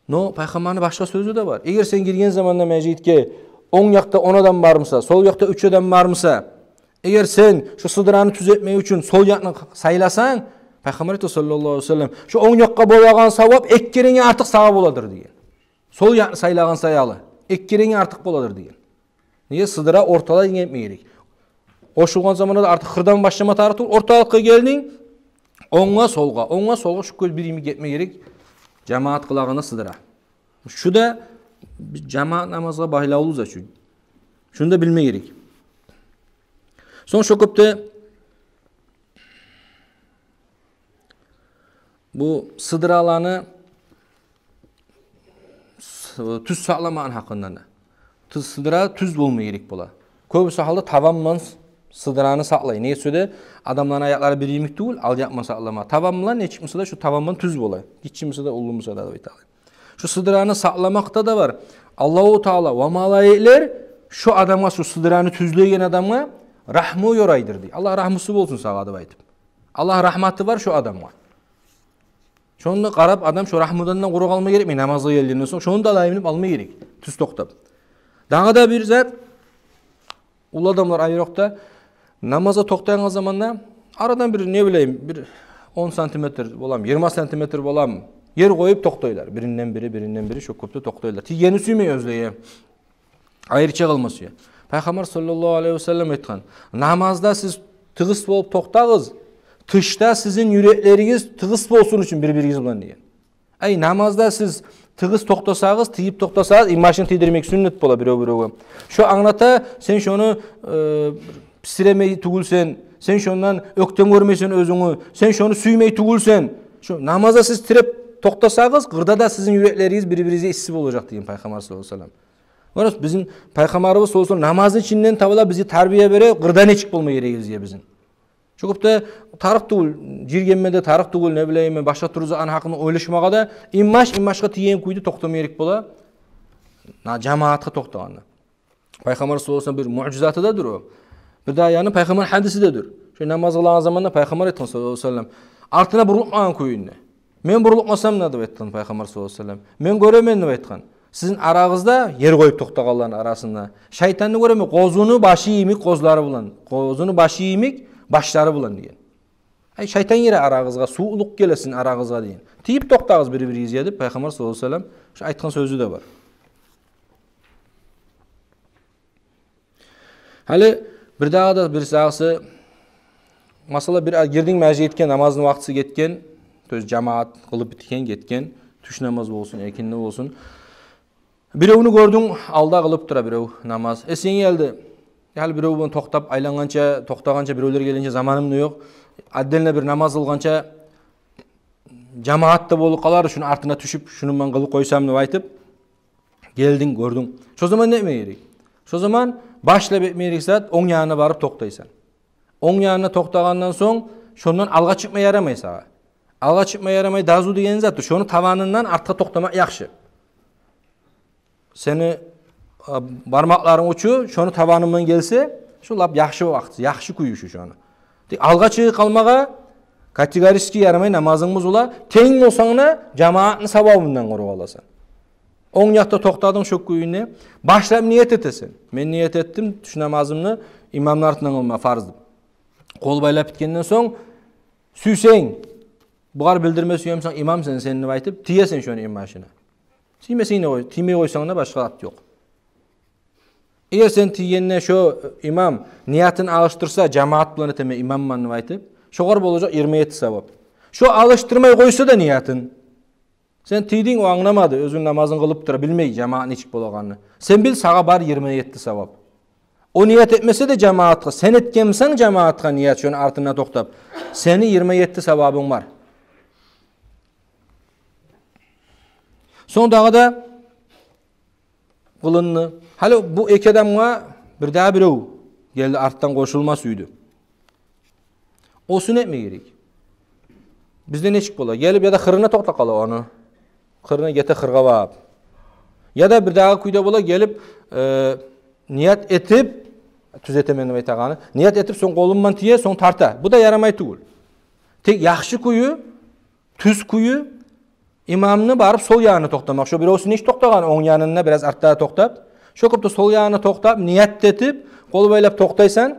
Но Пайхаммарны башгъа сёзю де бар. Эгер сен гирген заманда межитге, онг якъда он адам бармыса, сол якъда уьч адам бармыса, эгер сен шо сыдыраны тюзетмек учун сол якъны сайласанг, Пайхаммар айта саллаллагьу алайгьи ва саллам, шо онг якъгъа болагъан савап эки керенге артыкъ сагъа боладыр деген. Сол якъны сайлагъан саялы эки керенге артыкъ боладыр деген. Неге, сыдыра орталай гетме герек. Къошулгъан заманда да артыкъ къырдан башлама тарыкъ тюгюл, орталыкъгъа гелдинг, онггъа, солгъа, онггъа, солгъа, шу кюйде бир йимик гетме герек. Жамаат къылагъанда сыдыра. Шу да жамаат намазгъа байлавлу зат шу. Шуну да билме герек. Сонг шо кюйде бу сыдыраланы с-, тюз сакъламагъан гьакъында да. Тюз, сыдыра тюз болма герек бола. Кёбюсю гьалда табан булан с-, сыдыраны сакълай. Неге десе де адамланы аякълары бир йимик тюгюл, алды якъ булан сакълама. Табан булан нечик буса да, шо табан булан тюз бола. Гиччи буса да, уллу буса да, деп айталы. Шо сыдыраны сакъламакъда да бар. Аллагьу Таала ва малайиклер шо адамгъа, шо сыдыраны тюзлеген адамгъа рагьму ёрайдыр дей. Аллагь рагьмусу болсун сагъа деп айтып. Аллагь рагьматы бар шо адамгъа. Шонда къарап адам шо рагьмудан да къуру къалма герекми, намазгъа гелгенден сонг шону да алайым деп алма герек. Тюз токътап. Дагъы да бир зат, уллу адамлар айрокъда намазгъа токътайгъан заманда арадан бир, не билейим, бир он сантиметр боламы, йигирма сантиметр боламы, ер къоюп токътайлар. Биринден бири, биринден бири шо кюйде токътайлар. Тийгенни сюймей оьзлеге. Айрыча къылма сюе. Пайхаммар саллаллагьу алайгьи ва саллам айтгъан: «Намазда сиз тыгъыс болуп токътагъыз, тышда сизин юреклеригиз тыгъыс болсун учун бир-биригиз булан», — деген. Ай, намазда сиз тыгъыс токътасагъыз, тийип токътасагъыз, инбашын тийдирмек сюннет бола бирев-биревге. Шо англата, сен шону, э, писиремей тюгюлсен, сен шондан оьктем гёрмейсен оьзюнгню, сен шону сюймей тюгюлсен. Шо намазда сиз тиреп токътасагъыз, къырда да сизин юреклеригиз бир-биригизге исси болажакъ деген Пайхаммар саллаллагьу алайгьи ва саллам. Гёресиз, бизин Пайхаммарыбыз саллаллагьу алайгьи ва саллам намазны ичинден таба да бизге тарбия бере, къырда нечик болма герегибизге бизин. Шо кюйде тарыкъ тюгюл, жиргенме де тарыкъ тюгюл, не билейим мен, башгъа тюрлю затны гьакъында ойлашмагъа да, инбаш инбашгъа тийген кюйде токътама герек бола. На, жамаатгъа токътагъанда. Пайхаммар саллаллагьу алайгьи ва саллам бир муъжизаты да дюр о. Бир дагъы яны Пайхаммар гьадиси де дюр. Шо намаз къылагъан заманда Пайхаммар айтгъан саллаллагьу алайгьи ва саллам, артына бурулмагъан кюйде. Мен бурулмасам да, деп айтгъан Пайхаммар саллаллагьу алайгьи ва саллам. Мен гёремен, деп айтгъан, сизин арагъызда, ер къоюп токътагъанланы арасында, шайтанны гёремен къозуну башы йимик къозлары булан, къозуну башы йимик башлары булан деген. Ай, шайтан гире арагъызгъа, сувукълукъ геле сизин арагъызгъа деген. Тийип токътагъыз бир-биригизге деп Пайхаммар саллаллагьу алайгьи ва саллам шо айтгъан сёзю де бар. Гьали бир дагъы да бир сагъысы, масала, бир гирдинг межитге, намазны вакътиси гетген, то есть жамаат къылып битген, гетген, тюш намаз болсун, экинди болсун. Биревню гёрдюнг, алда къылып тура бирев намаз. Эсинге гелди, гьали бирев булан токътап айлангъанча, токътагъанча, биревлер гелгинче заманым да ёкъ. Отдельно бир намаз къылгъанча жамаат да болуп къалар, шуну артына тюшюп, шуну мен къылып къойсам деп айтып, гелдинг, гёрдюнг. Шо заман не этме герек? Шо заман башлап этме герек зат, онг янына барып токътайсан. Онг янына токътагъандан сонг, шондан алгъа чыкъма ярамай сагъа. Алгъа чыкъма ярамай, дазу деген зат, шону табанындан артгъа токътамакъ яхшы. Сени, а, бармакъларынг учу шону табанындан гелсе, шо лап яхшы вакъти, яхшы кюю шу шону. Тек алгъа чыгъып къалмагъа категорически ярамай, намазынг бузула. Тенг болсанг да, жамаатны савабындан къуру къаласан. Онг якъда токътадынг шо кюйде, башлап ният этесен. Мен ният этдим тюш намазымны имамны артындан къылма фарз деп. Къол байлап битгенден сонг, сюйсенг, бугъар билдирме сюемисен, имам сен, сен деп айтып, тиесен шону инбашына. Тиймесенг де къой, тиймей къойсанг да, башгъа зат ёкъ. Эгер сен тийгенде шо имам ниятын алышдырса, жамаат булан этемен, имамман деп айтып, шогъар болажакъ йигирма етти савап. Шо алышдырмай къойса да ниятын, сен тийдинг, о англамады, оьзюню намазын къылып тура, билмей жамаат нечик болагъанны. Сен бил, сагъа бар йигирма етти савап. О ният этмесе де жамаатгъа, сен этгенмисен жамаатгъа ният, шону артында токътап, сени йигирма етти савабынг бар. Сонг дагъы да къылынды. Гьали бу эки адамгъа бир дагъы бирев гелди, артдан къошулма сюйдю. Осуну этме герек. Бизде нечик бола? Гелип яда къырына токътап къала ону. Къырына гете, къыргъа багъып. Яда бир дагъы кюйде бола, гелип, э, ният этип, тюз этемен деп айтагъаны, ният этип, сонг къолуман тие, сонг тарта. Бу да ярамай тюгюл. Тек яхшы кюю, тюз кюю, имамны барып сол янына токътамакъ. Шо биревсю нечик токътагъан, онг янына бираз артда токътап, шо кюйде сол янына токътап, ният этип, къол байлап токътайсан.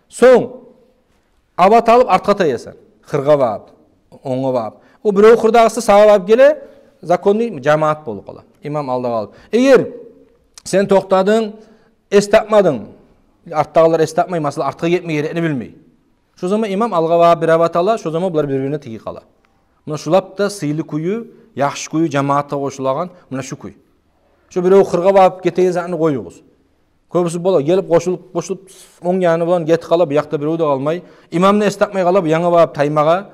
Сонг абат алып артгъа таясан, къыргъа багъып, онггъа багъып. О бирев къырдагъысы сагъа багъып геле, законный жамаат болуп къала, имам алда къалып. Эгер сен токътадынг, эс тапмадынг, артдагъылар эс тапмай, масала, артгъа гетме герекни билмей, шо заман имам алгъа багъып бир абат ала, шо заман булар бир-бирине тиги къала. Муна шу лап да сыйлы кюю, Яхшы кюю жамаатгъа къошулагъан муна шу кюй. Шу бирев къыргъа барып гетеген затны къоюгъуз. Кёбюсю бола, гелип къошулуп, къошулуп, онг яны булан гетип къала, бу якъда бирев де къалмай. Имам да эс тапмай къала, бу янгы барып таймагъа.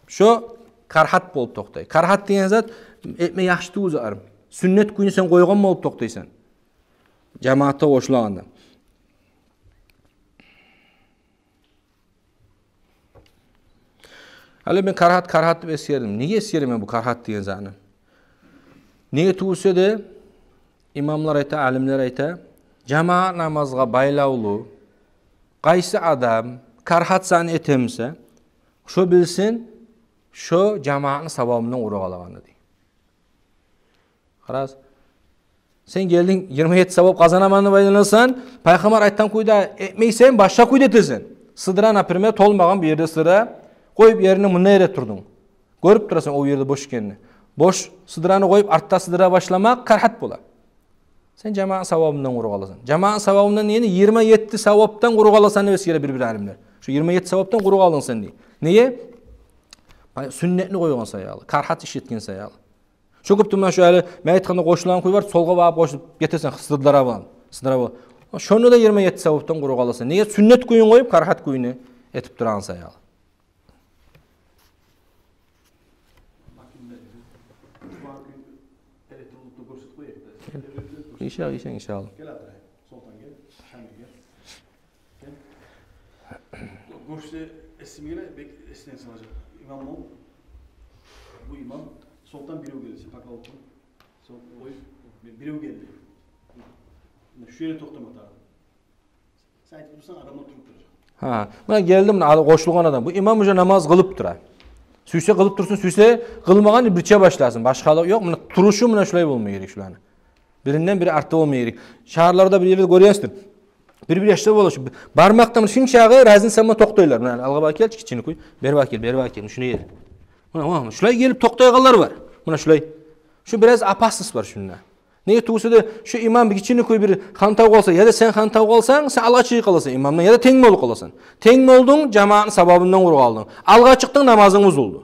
Шо карагьат болуп токътай. Карагьат деген зат этме яхшы тюгюл зат. Сюннет кюйню сен къойгъан болуп токътайсан. Жамаатгъа къошулагъанда. Гьали мен карагьат, карагьат деп эсгердим. Неге эсгеремен бу карагьат деген затны? Неге тюгюл буса да, имамлар айта, алимлер айта, жамаат намазгъа байлавлу къайсы адам карагьат затны этемиса, шо билсин, шо жамаатны савабындан къуру къалагъанны дей. Харас. Сен гелдинг, йигирма етти савап къазанаман деп айланасан, пайхаммар айтгъан кюйде этмейсен, башгъа кюйде этесен. Сыдыра, например, толмагъан бир ерде сыдыра къоюп, ерине мунда эретурдунг. Гёрюп турасан о ерде бош экенни. Бош сыдыраны къоюп, артда сыдыра башламакъ карагьат бола. Сен жамаатны савабындан къуру къаласан. Жамаатны савабындан, яни йигирма етти савапдан къуру къаласан деп эсгере бир-бир алимлер. Шо йигирма етти савапдан къуру къалдынг сен дей. Неге? Сюннетни къойгъан саялы, карагьат иш этген саялы. Шо кюйде муна шу гьали мен айтгъанда къошулагъан кюй бар, солгъа багъып къошуп гетесен, сыдыра булан, сыдыра булан. Шонда да йигирма етти савапдан къуру къаласан. Неге? Сюннет кюйюн къоюп, карагьат кюйню этип турагъан саялы. Иншалла, иншалла, иншалла. Гёрсе, эсиме геле, бек эсинге салажакъ. Имам ол. Бу имам, солдан бирев гелди, сен пакалып тур. Сол, ой, бирев гелди. Муна шу ерде токътама тагъы. Сен айтып турсанг, адамлар туруп туражакъ. Гьа, муна гелди, муна къошулгъан адам. Бу имам уже намаз къылып тура. Сюйсе къылып турсун, сюйсе къылмагъан, бирче башласын. Башгъалыкъ ёкъ, муна турушу муна шулай болма герек шуланы. Биринден бири артда болма герек. Шагьарларда бир ерде гёресиздир. Бир-бир яшлар бола, шу бармакъда муна шунчагъы разница булан токътайлар. Муна алгъа багъып гелчи, гиччинекей. Бери багъып гел, бери багъып гел, шуну ер. Муна, муна, шулай гелип токътайгъанлар бар. Муна шулай. Шу бираз опасность бар шунда. Неге тюгюл буса да, шу имам бир гиччинекей бир хантав къалса, яда сен хантав къалсанг, сен алгъа чыгъып къаласан имамдан, яда тенг болуп къаласан. Тенг болдунг, жамаатны савабындан къуру къалдынг. Алгъа чыкъдынг, намазынг бузулду.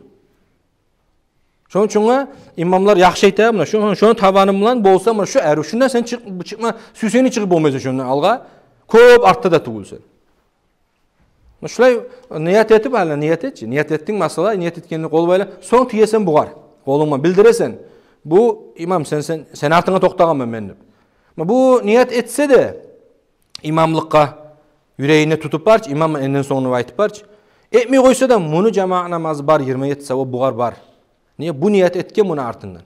Шону учун имамлар яхшы айта, муна шу, шону табаны булан болса, муна шу арив, шундан сен чыкъ-, чыкъма, сюйсенг чыгъып болмайсан шондан алгъа. Кёп артда да тюгюл сен. Муна шулай ният этип, гьали ният этчи. Ният этдинг, масала, ният этгенни къол байла. Сонг тиесен бугъар. Къолунг булан билдиресен. Бу имам, сен, сен, сени артынгда токътагъанман мен деп. Муна бу ният этсе де, имамлыкъгъа юрегинде тутуп барчы, имам энден сонг деп айтып барчы. Этмей къойса да, муну жамаат намазы бар, йигирма етти савап бугъар бар. Неге? Бу ният этген муну артындан.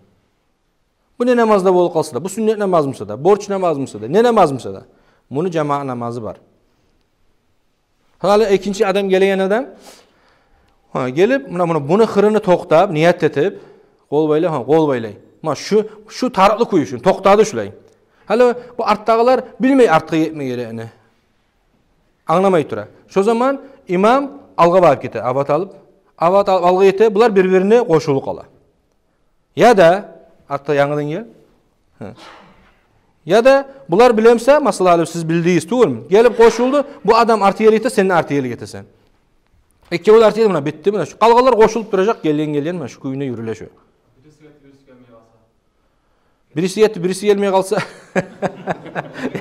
Бу не намазда болуп къалса да, бу сюннет намаз буса да, борч намаз буса да, не намаз буса да, муну жамаат намазы бар. Гьали экинчи адам, гелеген адам, гьа, гелип, муна, муна, муну къырыны токътап, ният этип, къол байлай, гьа, къол байлай. Муна шу, шу тарыкълы кюй шуну, токътады шулай. Гьали бу артдагъылар билмей артгъа гетме герекни. Англамай тура. Шо заман имам алгъа багъып гете, абат алып, абат алып алгъа гете, булар бир-бирине къошулуп къала. Яда, артда янгыдан гел. Гьа. Яда булар билемсе, масала, гьали сиз билдигиз тюгюлмю? Гелип къошулду, бу адам арты ерге гете, сен де арты ерге гетесен. Экевю де арты ерге, муна битди, муна шу. Къалгъанлар къошулуп туражакъ, гелген, гелген, муна шу кюйде юрюле шу. Бириси гетип, бириси гелмей къалса.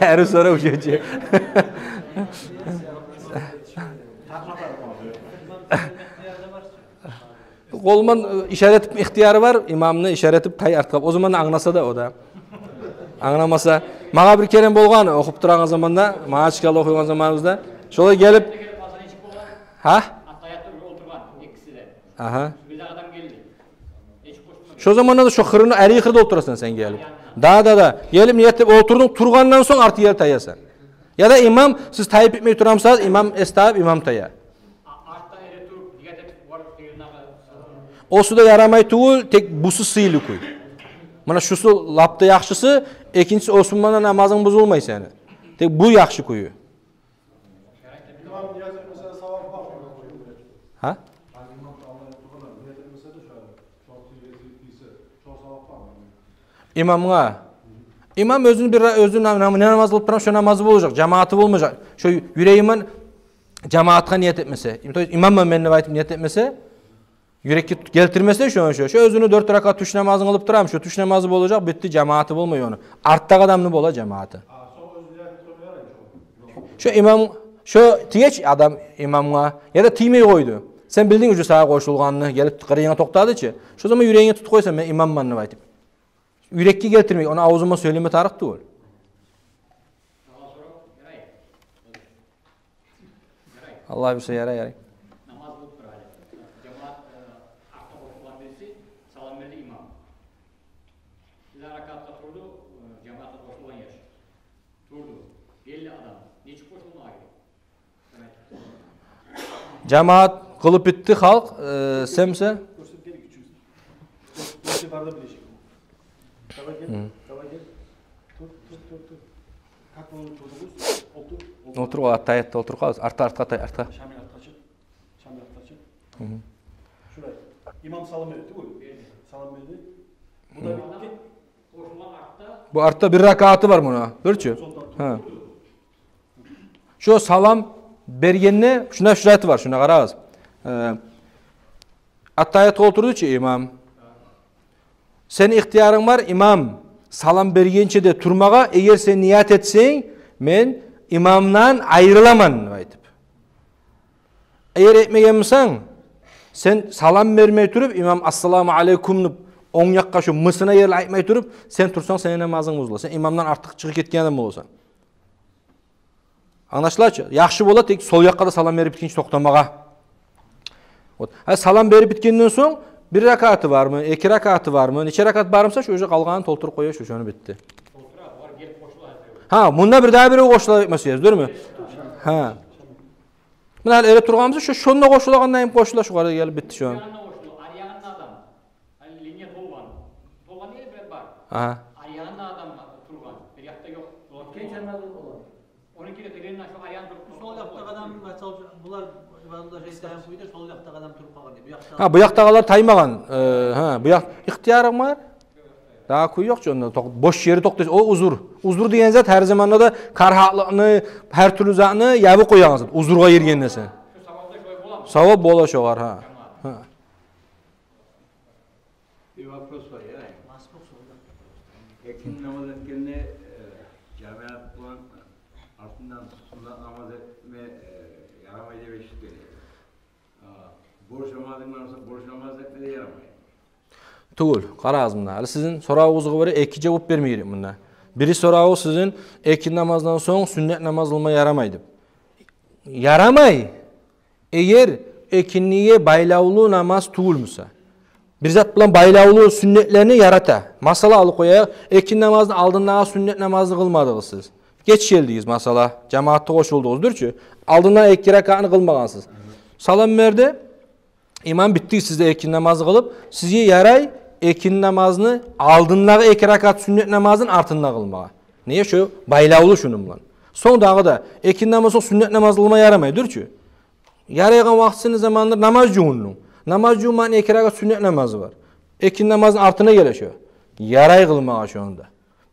Яри сора ушучу. Къол булан, э, ишара этип ихтияры бар, имамны ишара этип тай артгъа. О заманда англаса да о да. Англамаса. Магъа бир керен болгъан, охуп турагъан заманда, магъа школа охуйгъан заманыбызда. Шолай гелип, гьа? Агьа. Шо заманда да шо къырыны, арий къырда олтурасан сен гелип. Да, да, да. Гелип ният этип олтурдунг, тургъандан сонг арты ерге таясан. Яда имам, сиз тайып битмей турамысыз, имам эс тапып, имам тая. Осу да ярамай тюгюл, тек бусу сыйлы кюй. Муна шусу лап да яхшысы, экинчиси, осу булан намазынг бузулмай сени. Тек бу яхшы кюю. Имам ният этмесе, савап бармы? Гьа? Имам оьзюню бир, оьзю нам-, нам-, не намаз къылып турам, шо намазы болажакъ, жамааты болмажакъ. Шо юреги булан жамаатгъа ният этмесе, то есть имам булан мен деп айтып ният этмесе, Юрекге тут-, гелтирмесе шону, шо, шо оьзюню дёрт ракаат тюш намазын къылып турам, шо тюш намазы болажакъ, битди, жамааты болмай ону. Артдагъы адамны бола жамааты. Шо имам, шо тиеч адам имамгъа, яда тиймей къойду. Сен билдинг уже сагъа къошулгъанны, гелип къырыйынга токътады чы. Шо заман юрегинге тутуп къойсанг, мен имамман деп айтып. Юрекге гелтирмей, ону авзума сёйлеме тарыкъ тюгюл. Аллагь буюрса, ярай, ярай. Намаз къылып тура гьали. Жамаат, э, артда къошулгъан бириси, салам берди имам. Бир ракаатгъа турду, э, жамаатгъа къошулгъан яш. Турду. Гелди адам. Нечик къошулмагъа герек? Жамаат къылып битди халкъ, э, сен буса. Гёрсетгенлик учун. Гёрсетгенлик бар да билежек. Давай гел, давай гел. Тур, тур, тур, тур. Как вы турдугъуз? Олтур, олтур. Олтур, о артда, артда олтуруп къалабыз. Артгъа, артгъа, артгъа. Шамил, артгъа чыкъ. Шамил, артгъа чыкъ. Шулай. Имам салам берди тюгюл. Салам берди. Бу да битди. Бу артда бир ракааты бар муна. Гёрчю. Гьа. Шо салам бергенде, шунда шо заты бар, шуна къарагъыз. Э, аттагьиятгъа олтурду чу имам. Сени ихтиярынг бар, имам салам бергенче де турмагъа, эгер сен ният этсенг, мен имамдан айрыламан деп айтып. Эгер этмеген бусанг, сен салам бермей туруп, имам «Ассаламу алейкум» деп онг якъгъа шо мысына ерли айтмай туруп, сен турсанг, сени намазынг бузула. Сен имамдан артыкъ чыгъып гетген адам боласан. Англашыла чы? Яхшы бола тек сол якъгъа да салам берип битгинче токътамагъа. Вот. Гьа, салам берип битгенден сонг бир ракааты бармы, эки ракааты бармы, нече ракаат бар буса, шо уже къалгъанын толтуруп къоя, шо, шону битди. Гьа, мунда бир дагъы бирев къошула этмесе, дюрмю? Гьа. Муна гьали эретургъан буса, шо, шонда къошулагъандай къошула, шогъар гелип битди шо. Гьали линия толгъан. Толгъан дегени бир бар. Агьа. Аръягъында адам тургъан. Бир якъда ёкъ. Булар гече намазы болгъан. Ону кире тегенин аша аръягъын туруп. Сол якъдагъы адам, масала, булар ибадатда шайтан кюйде, сол якъдагъы адам туруп къалгъан дей. Бу якъда... Гьа, бу якъдагъылар таймагъан. Э, гьа, бу якъ ихтиярынг бар. Дагъы кюй ёкъ чу онда. Токъ-, бош ери токътай. О узур. Узур деген зат гьар заманда да карагьатлыкъны, гьар тюрлю затны ябып къоягъан зат. Узургъа гиргенде сен. Савап бола шогъар, гьа. Гьа. Бир вопрос бар, я. Экинни намаз этгенде, э, жамаат булан артындан суннат намаз этме, э, ярамай деп эшитгенмен. А, борч намазынг бар буса, борч намаз этме де ярамай. Тюгюл, къарагъыз муна. Гьали сизин соравугъузгъа гёре эки жавап берме герек мунда. Бири соравугъуз сизин, экинни намаздан сонг суннат намаз къылма ярамай деп. Ярамай. Эгер экинниге байлавлу намаз тюгюл буса. Бир зат булан байлавлу суннатланы ярата. Масала алып къояйыкъ, экинни намазны алдындагъы суннат намазны къылмадыгъыз сиз. Геч гелдигиз, масала, жамаатгъа къошулдугъуз, дюрчю. Алдындагъы эки ракаатны къылмагъансыз. Салам берди. Имам, битди сиз де экинни намазны къылып, сизге ярай экинни намазны алдындагъы эки ракаат суннат намазны артында къылмагъа. Неге? Шо байлавлу шуну булан. Сонг дагъы да экинни намаздан сонг суннат намаз къылма ярамай, дюрчю. Ярайгъан вакътисини заманында намаз жувундунг. Намаз жувунмагъа эки ракаат суннат намазы бар. Экинни намазны артына геле шо. Ярай къылмагъа шону да.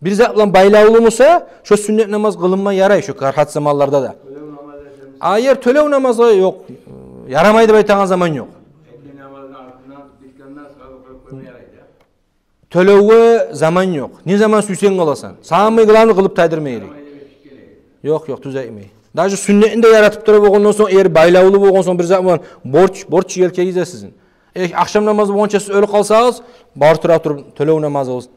Бир зат булан байлавлу буса, шо суннат намаз къылынма ярай, шо карагьат заманларда да. Тёлев намаз этемиз. Агер тёлев намазгъа ёкъ, ярамай деп айтагъан заман ёкъ. Экинни намазны артына бир ракаат намаз къылып къойма ярай да. Тёлевге заман ёкъ. Не заман сюйсенг къыласан. Самый главный къылып тайдырма ярай. Ёкъ, ёкъ, тюз айтмай. Даже суннатны да яратып тура болгъандан сонг, эгер байлавлу болгъан сонг бир зат булан, борч, борч гелип геле сизин. Э, ахшам намаз болгъанча сиз оьлюп къалсагъыз, бара тура туруп тёлев намазыгъыз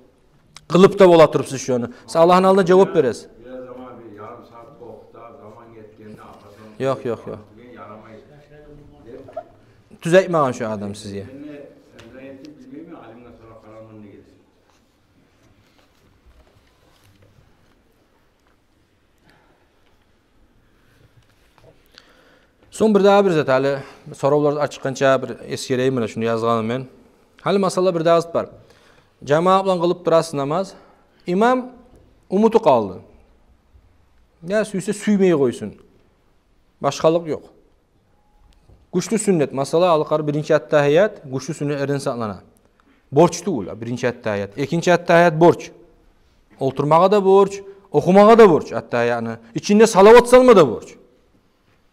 къылып да бола туруп сиз шону. Сиз Аллагьны алдында жавап бересиз. Бираз заман, бир ярым сагьат токъта, заман гетгенде атасам. Ёкъ, ёкъ, ёкъ. Деген ярамай. Тюз айтмагъан шо адам сизге. Мен де, мен де билмеймен, алимге сорап къараман деген. Сонг бир дагъы бир зат, гьали соравлар ачыкъгъанча бир эсгерейим, муна шуну язгъаным мен. Гьали масала бир дагъы зат бар. Жамаат булан къылып турасыз намаз. Имам унутуп къалды. Я сюйсе сюймей къойсун. Башгъалыкъ ёкъ. Гючлю сюннет, масала, алып къара, биринчи аттагьият гючлю сюннетлерден санала. Борч тюгюл, биринчи аттагьият. Экинчи аттагьият борч. Олтурмагъа да борч, охумагъа да борч аттагьиятны. Ичинде салават салма да борч.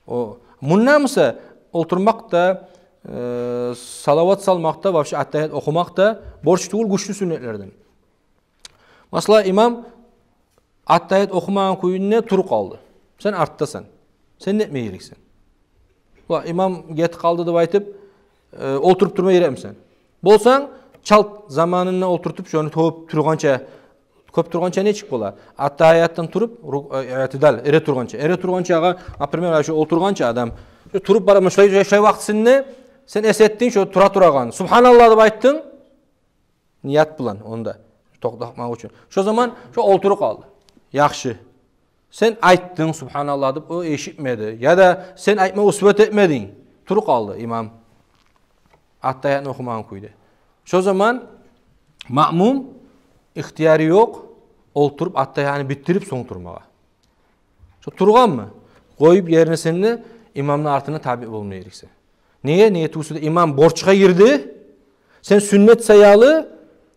О, мунда буса олтурмакъ да, э, салават салмакъ да, вообще аттагьият охумакъ да борч тюгюл, гючлю сюннетлерден. Масала, имам аттагьият охумагъан кюйюнде туруп къалды. Сен артдасан. Сен не этме герексен? Ва имам гетип къалды деп айтып, э, олтуруп турма герекмисен? Болсанг, чалт заманында олтуртуп, шону тёгюп тургъанча, кёп тургъанча нечик бола? Аттагьиятдан туруп, ру-, э, иътидал, эретургъанча. Эретургъанчагъа, например, шу олтургъанча адам, шу туруп бара, шулай, шулай, шулай вакътисинде сен эс этдинг шу тура турагъан. Субгьаналлагь деп айтдынг. Ният булан онда, токътатмакъ учун. Шо заман шо олтуруп къалды. Яхшы. Сен айтдынг, субгьаналлагь деп, о эшитмеди. Яда сен айтма успеть этмединг. Туруп къалды имам аттагьиятны охумагъан кюйде. Шо заман маъмум ихтияры ёкъ олтуруп аттагьиятны битдирип сонг турмагъа. Шо тургъанмы? Къоюп ерине сен де, имамны артына табиъ болма герексен. Неге? Неге тюгюл де имам борчгъа гирди. Сен сюннет саялы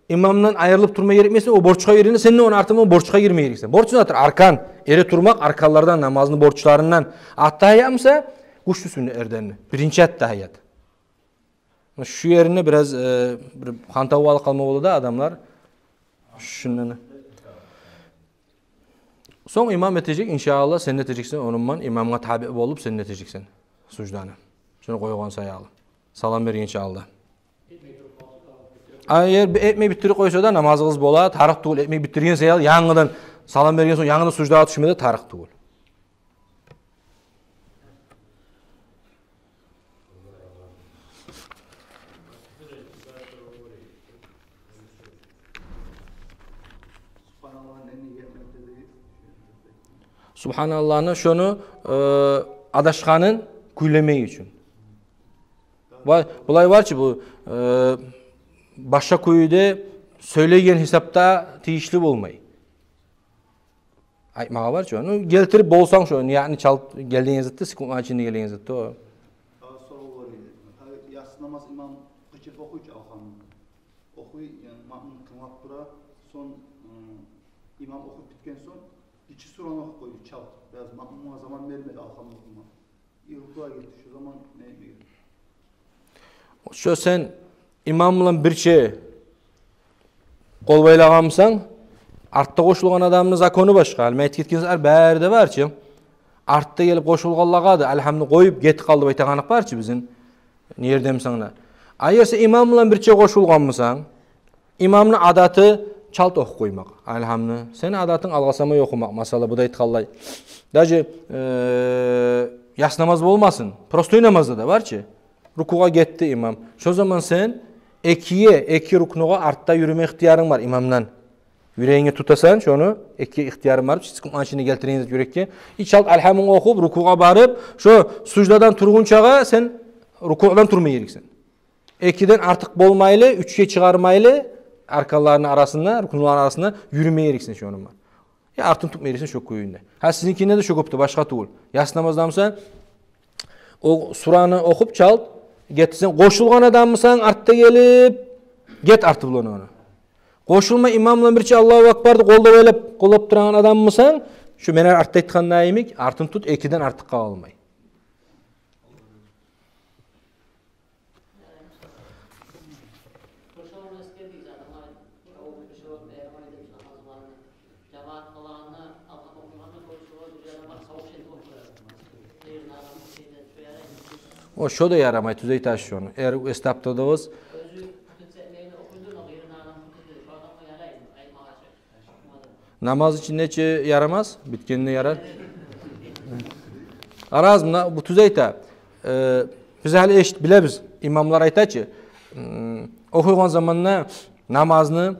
имамдан айрылып турма герекмейсен, о борчгъа гиргенде сен де ону артындан борчгъа гирме герексен. Борч затдыр, аркан, эретурмакъ арканлардан, намазны борчларындан. Аттагьият буса гючлю сюннетлерден, биринчи аттагьият. Шу ерине бираз, э, бир хантав болуп къалма бола да адамлар. Шундан. Сонг имам этежек, иншааллагь, сен де этежексен, онуман имамгъа табиъ болуп, сен де этежексен сужданы. Шуну къойгъан саялы. Салам берген саялы. А эгер б-, этмей битдирип къойса да, намазыгъыз бола, тарыкъ тюгюл, этмей битдирген саялы, янгыдан салам берген сонг, янгыдан суждагъа тюшме де тарыкъ тюгюл. Субгьаналлагьны шону, э, адашгъанын кюйлемек учун. Ва булай бар чы, бу, э, башгъа кюйде сёйлеген гьисапда тийишли болмай. Айтмагъа бар чы. Ну, гелтирип болсанг шо, яни чалт гелеген затды, секундну ичинде гелеген затды о. Дагъы сорав бар эди. Гьали яссы намаз имам къычырып охуй чу алгьамны. Охуй, яни маъмум тынглап тура. Сонг, ы, имам охуп битген сонг, гиччи сураны охуп къойду чалт. Бираз маъмумгъа заман бермеди алгьамны охума. Рукугъа гетди, шо заман не этме герек? Шо сен имам булан бирче къол байлагъан бусанг, артда къошулгъан адамны закону башгъа. Гьали мен айтып гетген затлар бары да бар чы. Артда гелип къошулгъанлагъа да, алгьамны къоюп гетип къалды деп айтагъан бар чы бизин. Не ерде бусанг да. А эгер сен имам булан бирче къошулгъан бусанг, имамны адаты чалт охуп къоймакъ алгьамны. Сени адатынг алгъасамай охумакъ, масала, бу да айтгъанлай. Даже, э, яссы намаз болмасын, простой намазда да бар чы. Рукугъа гетди имам. Шо заман сен экиге, эки рукнугъа артда юрюме ихтиярынг бар имамдан. Юрегинге тутасан шону, эки ихтиярынг бар, секундну ичинде гелтиреген зат юрекге. И чалт алгьамынг охуп, рукугъа барып, шо суждадан тургъунчагъа сен рукудан турма герексен. Экиден артыкъ болмайлы, уьчге чыгъармайлы, арканларыны арасында, рукнуланы арасында юрюме герексен шону булан. Я артын тутма герексен шо кюйюнде. Гьа, сизинкинде де шо кюйде, башгъа тюгюл. Яссы намазда буса, о сураны охуп чалт, гетсенг, къошулгъан адам бусанг, артда гелип, гет арты булан ону. Къошулмай, имам булан бирче Аллагьу акбарды къолда ойлап, къоллап турагъан адам бусанг, шо мен артда айтгъан йимик, артын тут, экиден артыкъ къалмай. О, шо да ярамай, тюз айтасыз шону. Эгер эс тапдырдыгъыз. Намаз ичинде чи ярамас, битгенде ярар. Араз, муна бу тюз айта. Э, биз гьали эшит билебиз, имамлар айта чы, м, охуйгъан заманда намазны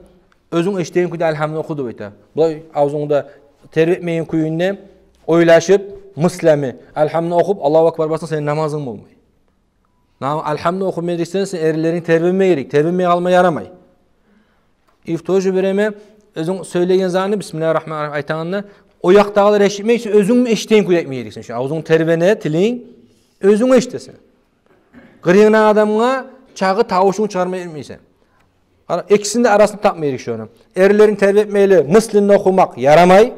оьзюнг эшитеген кюйде алгьамны оху деп айта. Булай авзунгда тербетмейген кюйюнде ойлашып, мыслями алгьамны охуп, Аллагьу акбар барсанг, сени намазынг болмай. Нам-, алгьамны охуп медресенг, сен эринлеринг тербенме герек, тербенмей къалма ярамай. И в то же время оьзюнг сёйлеген затны, бисмиллагьи ррагьмани ррагьим айтагъанда, о якъдагъылар эшитмей, сен оьзюнг эшитеген кюйде айтма герексен. Шо авзунг тербене, тилинг, оьзюнг эшитесен. Къырыйынгдагъы адамгъа чакъы тавушунгну чыгъарма этмейсен. Ара-, экисини де арасын тапма герек шону. Эринлеринг тербетмейли, мысленно охумакъ ярамай.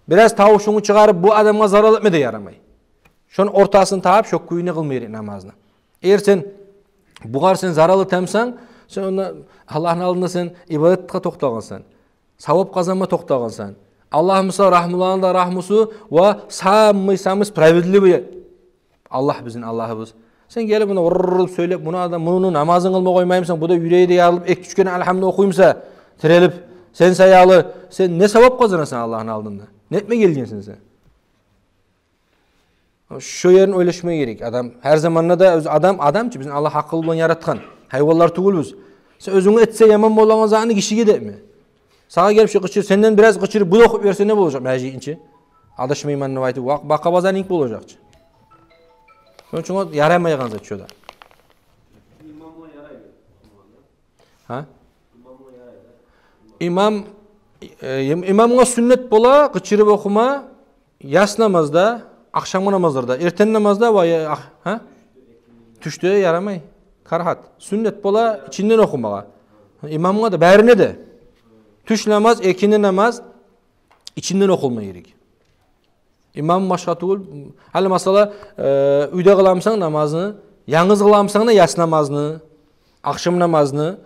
Бираз тавушунгну чыгъарып, бу адамгъа зарал этме де ярамай. Шону ортасын табып, шо кюйюнде къылма герек намазны. Эгер сен Бугъар сен зарал этемсен, сен онда Аллагьны алдында сен ибадатгъа токътагъансан, савап къазанма токътагъансан. Аллагь буса рагьмуланы да рагьмусу ва самый-самый справедливый Аллагь бизин Аллагьыбыз. Сен гелип муна урруп сёйлеп, муна адам, муну намазын къылма къоймаймысан, бу да юреги де ярылып, эки-уьч керен алгьамны охуймуса, тирелип, сен саялы, сен не савап къазанасан Аллагьны алдында? Не этме гелгенсен сен? Шо ерин ойлашма герек адам. Гьар заманда да оьзю адам, адам чы, бизин Аллагь гьакъыл булан яратгъан. Гьайванлар тюгюлбюз. Сен оьзюнге этсе яман болагъан затны гишиге де этме. Сагъа гелип шо къычыр, сенден бираз къычырып, бу да охуп берсе не болажакъ, межитни ичи? Адашмайман деп айтып, вакъ-, бакъа базар инг болажакъ чы. Шону учун о ярамайгъан зат шо да. Гьа? Имам, э, им-, имамгъа сюннет бола къычырып охума яс намазда, ахшамгъы намазларда, эртен намазда ва я-, ах-, гьа? Тюшде ярамай. Карагьат. Сюннет бола ичинден охумагъа. Имамгъа да, барына да. Тюш намаз, экинди намаз ичинден охулма герек. Имам башгъа тюгюл. Гьали масала, э, уьйде къыламысан намазны, янгыз къыламысан да яс намазны, ахшам намазны,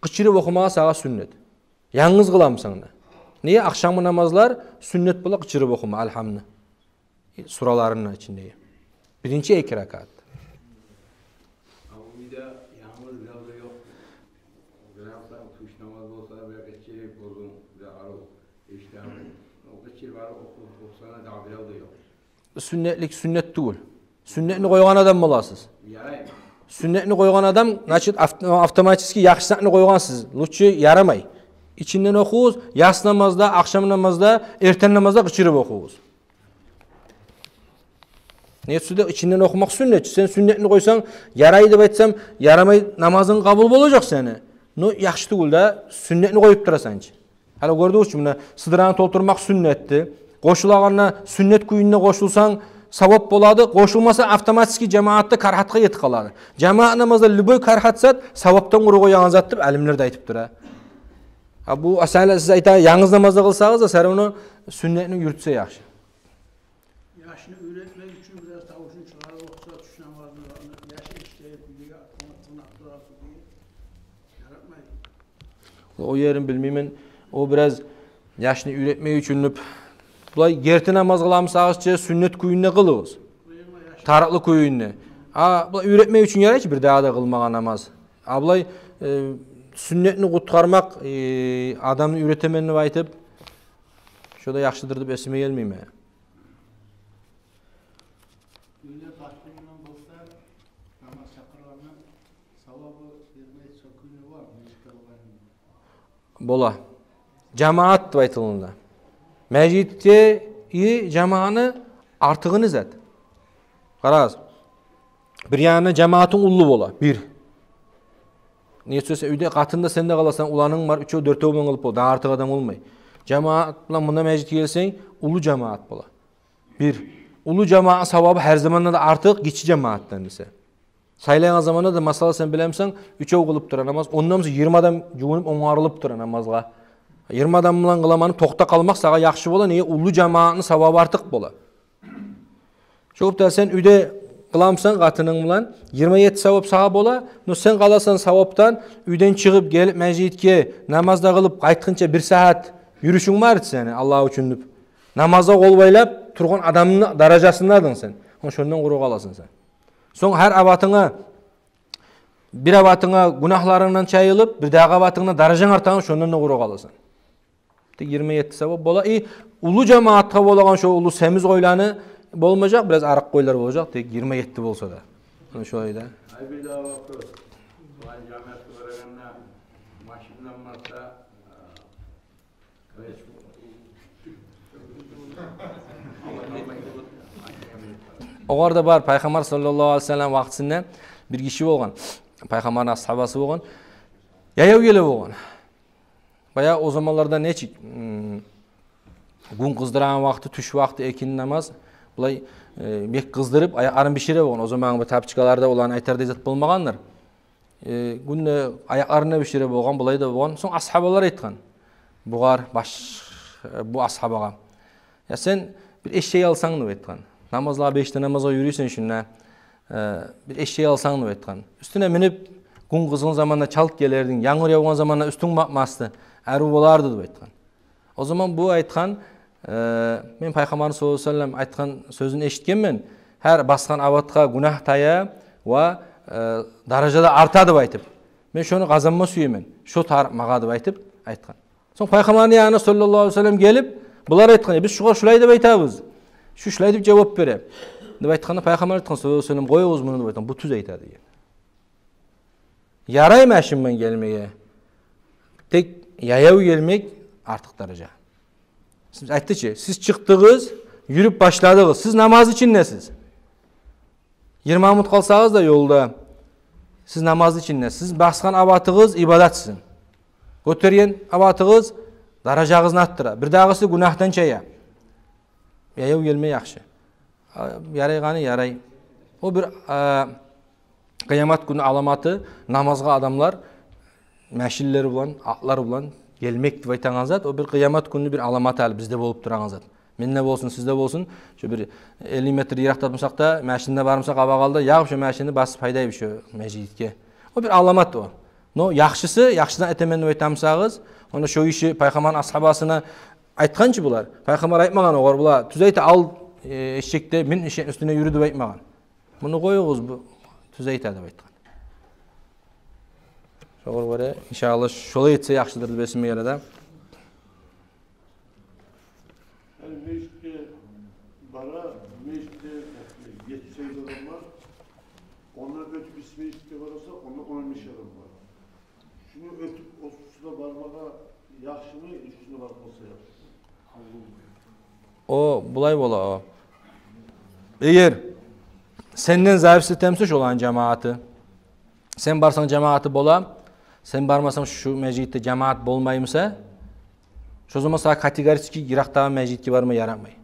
къычырып охумагъа сагъа сюннет. Янгыз къыламысан да. Неге? Ахшамгъы намазлар сюннет бола къычырып охума алгьамны, сураларыны ичиндеги. Биринчи эки ракаат. А уьйде янгыз бирев де ёкъ. Къыламысан, тюш намаз болса, бир къычырып болдунг, бир арив. Ишде, о къычырып арив оху-, охусанг да, дагъы бирев де ёкъ. Сюннетлик сюннет тюгюл. Сюннетни къойгъан адам боласыз. Ярай. Сюннетни къойгъан адам, значит, авт-, автоматически яхшы затны къойгъансыз. Лучше ярамай. Ичинден охугъуз, яс намазда, ахшам намазда, эртен намазда къычырып охугъуз. Неге десе, ичинден охумакъ сюннет. Сен сюннетни къойсанг, ярай деп айтсам, ярамай, намазынг къабул болажакъ сени. Но яхшы тюгюл да, сюннетни къоюп турасан чы. Гьали гёрдюгюз чю, муна сыдраны толтурмакъ сюннетди. Къошулагъанда сюннет кюйюнде къошулсанг, савап болады. Къошулмаса, автоматически жамаатда карагьатгъа гетип къалады. Жамаат намазда любой карагьат зат савапдан къуру къоягъан зат деп алимлер де айтып тура. А бу асала сиз айта, янгыз намазда къылсагъыз да, всё равно сюннетни юрютсе яхшы. Яшны уьйретмек учун бираз тавушун чыгъарып охуса, тюш намазны, яш эшитейик, уьйге тынап турар деп яратмай. О ерин билмеймен. О бираз яшны уьйретмек учун деп. Булай герти намаз къыламысагъыз чы, сюннет кюйюнде къылыгъыз. Тарыкълы кюйюнде. А булай уьйретмек учун ярай чы, бир дагъы да къылмагъа намаз. А булай, э, сюннетни къутгъармакъ, э, адамны уьйретемен деп айтып, шо да яхшыдыр деп эсиме гелмей мени. Уьйде къатыны булан болса, намаз чакъыргъанда савабы бермей, сёкюню бар, межитде болгъанын. Бола. Жамаат деп айтылгъанда. Межитдеги жамаатны артыгъы не зат? Къарагъыз. Бир янында жамаатынг уллу бола, бир. Неге десе, уьйде къатында сен де къаласан, уланынг бар, уьчев-дёртев булан къылып бола, дагъы артыкъ адам болмай. Жамаат булан мунда межитге гелсенг, уллу жамаат бола. Бир. Уллу жамаатны савабы гьар заманда да артыкъ гиччи жамаатдан эсе. Сайлайгъан заманда да, масала, сен билемисен, уьчев къылып тура намаз, ондан сонг йигирма адам жувунуп, онгарылып тура намазгъа. Йигирма адам булан къыламан деп токътап къалмакъ сагъа яхшы бола, неге, уллу жамаатны савабы артыкъ бола. Шо кюйде сен уьйде къыламысан къатынынг булан, йигирма етти савап сагъа бола, но сен къаласан савапдан, уьйден чыгъып, гелип межитге, намаз да къылып, къайтгъынча бир сагьат юрюшюнг бар эди сени, Аллагь учун деп. Намазгъа къол байлап тургъан адамны даражасында эдинг сен. Шондан къуру къаласан сен. Сонг гьар абатынга, бир абатынга гюнагьларынгдан чайылып, бир дагъы абатынгда даражанг артагъан, шондан да къуру къаласан. Тек йигирма етти савап бола. И уллу жамаатгъа болагъан шо уллу семиз къойланы болмажакъ, бираз арыкъ къойлар болажакъ, тек йигирма етти болса да. Муна шолай да. Ай, бир дагъы вопрос. Булай жамиятгъа барагъанда машиндан барса, огъар да бар, Пайхаммар саллаллагьу алайгьи ва саллам вакътисинде бир гиши болгъан. Пайхаммарны асгьабасы болгъан. Яяв геле болгъан. Баягъы о заманларда нечик, м, гюн къыздырагъан вакъти, тюш вакъти, экинди намаз, булай, э, бек къыздырып, аякъларын бишире болгъан. О замангъы бу тапочкалар да, оланы айтардай зат болмагъандыр. Э, гюнде аякъларын да бишире болгъан, булай да болгъан. Сонг асгьабалар айтгъан бугъар, баш-, э, бу асгьабагъа: «Я сен бир эшек алсанг, — деп айтгъан. — Намазлагъа, беш де намазгъа юрюйсен шунда, э, бир эшек алсанг, — деп айтгъан. — Уьстюне минип, Гюн къызгъан заманда чалт гелердинг, янгур явгъан заманда уьстюнг батмасды, арив боларды», — деп айтгъан. О заман бу айтгъан: «Э, мен Пайхаммарны саллаллагьу алайгьи ва саллам айтгъан сёзюн эшитгенмен, гьар басгъан абатгъа гюнагь тая ва, э, даража да арта деп айтып. Мен шону къазанма сюемен, шо тарыкъ магъа», — деп айтып айтгъан. Сонг Пайхаммарны янына саллаллагьу алайгьи ва саллам гелип, булар айтгъан: «Э, биз шугъар шулай деп айтабыз. Шу шулай деп жавап бере», — деп айтгъанда, Пайхаммар айтгъан саллаллагьу алайгьи ва саллам: «Къоюгъуз муну, — деп айтгъан, — бу тюз айта», — деген. Ярай машин булан гелмеге, тек яяв гелмек артыкъ даража. Сиз айтды чы, сиз чыкъдыгъыз, юрюп башладыгъыз, сиз намаз ичиндесиз. Йигирма минут къалсагъыз да ёлда, сиз намаз ичинде, сиз басгъан абатыгъыз ибадат сизин. Гётерген абатыгъыз даражагъызны артдыра. Бирдагъысы гюнагьдан чая. Яяв гелме яхшы. А, ярайгъаны ярай. О бир, а, къыямат гюнню аламаты, намазгъа адамлар машинлери булан, атлар булан гелмек деп айтагъан зат, о бир къыямат гюнню бир аламаты, гьали бизде болуп турагъан зат. Менде болсун, сизде болсун, шо бир элли метр йыракъда турсакъ да, машинде бармысакъ, къабакъ алда ягъып, шо машинни басып гьайдайбыз шо межитге. О бир аламат о. Но яхшысы, яхшыдан этемен деп айтамысагъыз, ону шо гиши Пайхаммарны асгьабасына айтгъан чы булар. Пайхаммар айтмагъан огъар: «Була тюз айта, ал, э, эшекде, мин эшекни уьстюне юрю», — деп айтмагъан. «Муну къоюгъуз, бу тюз айта», — деп айтгъан. Шогъар гёре, иншааллагь, шолай этсе яхшыдыр деп эсиме геле да. Гьали межитге бара, межитде етти-сегиз адам бар. Ондан оьтюп бириси межитге барса, онда он беш адам бар. Шуну оьтюп, о суда бармагъа яхшымы, шунда барып къалса яхшымы? О, булай бола о. Эгер сенден зависит этемсе шоланы жамааты, сен барсанг жамааты бола, сен бармасанг шу межитде жамаат болмаймыса, шо заман сагъа категорически йыракъдагъы межитге барма ярамай.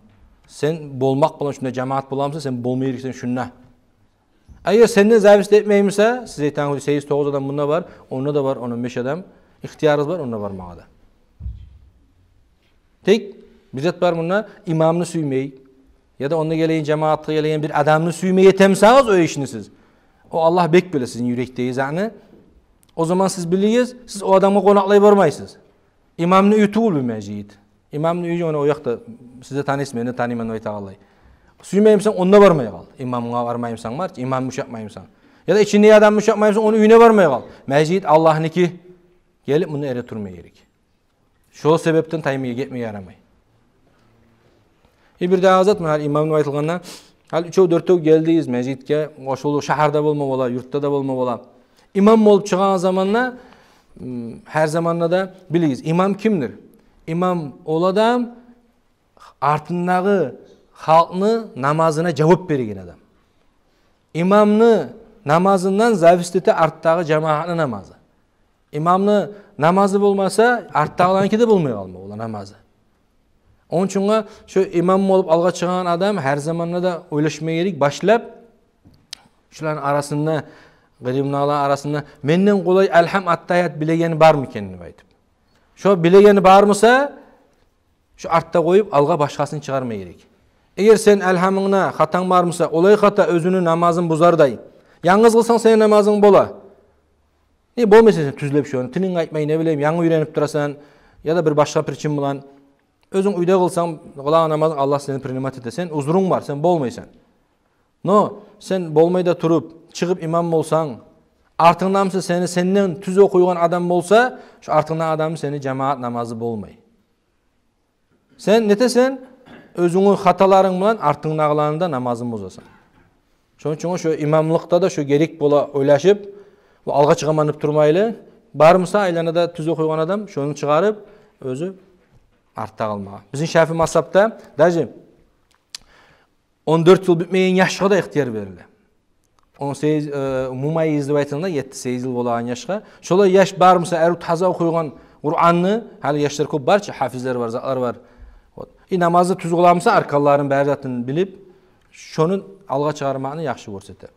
Сен болмакъ булан шунда жамаат боламыса, сен болма герексен шунда. Эгер сенден зависит этмеймиса, сиз айтагъан сегиз-тогъуз адам мунда бар, онда да бар он-он беш адам, ихтиярыгъыз бар онда бармагъа да. Тек бир зат бар мунда: имамны сюймей, яда онда гелеген, жамаатгъа гелеген бир адамны сюймей этемисагъыз о ишни сиз, о Аллагь бек биле сизин юрекдеги затны. О заман сиз билигиз, сиз о адамгъа къонакълай бармайсыз. Имамны уьюю тюгюл бу межит. Имамны уьюю, ону о якъда, сиз де таныйсыз, мен де таныйман, айтагъанлай. Сюймеймисен, онда бармай къал. Имамгъа бармаймысан, бар чы, имамны ушатмаймысан, яда ичиндеги адамны ушатмаймысан, ону уьюне бармай къал. Межит Аллагьныки. Гелип мунда эретурма герек. Шо себепден таймагъа гетмеге ярамай. И бирдагъы зат, муна гьали имам деп айтылгъанда, гьали уьчев-дёртев гелдигиз межитге, о шо шагьарда болма бола, юртда да болма бола. Имам болуп чыгъагъан заманда, м, гьар заманда да билигиз, имам кимдир? Имам ол адам, артындагъы халкъны намазына жавап береген адам. Имамны намазындан зависит эте артдагъы жамаатны намазы. Имамны намазы болмаса, артдагъыланыки де болмай къалма бола намазы. Ону учун да шо имам болуп алгъа чыгъагъан адам гьар заманда да ойлашма герек, башлап, шуланы арасында, къырымдагъыланы арасында менден къолай Алгьам, Аттагьият билегени бармы экен деп айтып. Шо билегени бармыса, шо артда къоюп, алгъа башгъасын чыгъарма герек. Эгер сен Алгьамынгда хатанг бармыса, олай хата оьзюню намазын бузардай. Янгыз къылсанг, сени намазынг бола. Не болмайсан сен тюзлеп шону, тилинг къайтмай, не билейим, янгы уьйренип турасан, яда бир башгъа причин булан. Оьзюнг уьйде къылсанг, къылагъан намазынг Аллагь сени принимать эте. Сени узрунг бар, сен болмайсан. Но сен болмай да туруп, чыгъып имам болсанг, артынгдамыса сени сенден тюз охуйгъан адам болса, шо артынгдагъы адамны сени жамаат намазы болмай. Сен нетесен? Оьзюнгню хаталарынг булан артынгдагъыланы да намазын бузасан. Шону учун шо имамлыкъда да шо герек бола, ойлашып, бу алгъа чыгъаман деп турмайлы, бармыса айланада тюз охуйгъан адам, шону чыгъарып, оьзю артда къалмагъа. Бизин Шафи мазгьапда даже он дёрт йыл битмеген яшгъа да ихтияр бериле. Он сегиз, э, мумаййиз деп айтылгъанда, етти-сегиз йыл болагъан яшгъа. Шолай яш бармыса, арив таза охуйгъан Къуранны, гьали яшлар кёп бар чы, гьафизлер бар, затлар бар. Вот. И намазны тюз къыламыса, арканларын, бар затын билип, шону алгъа чыгъармакъны яхшы гёрсете.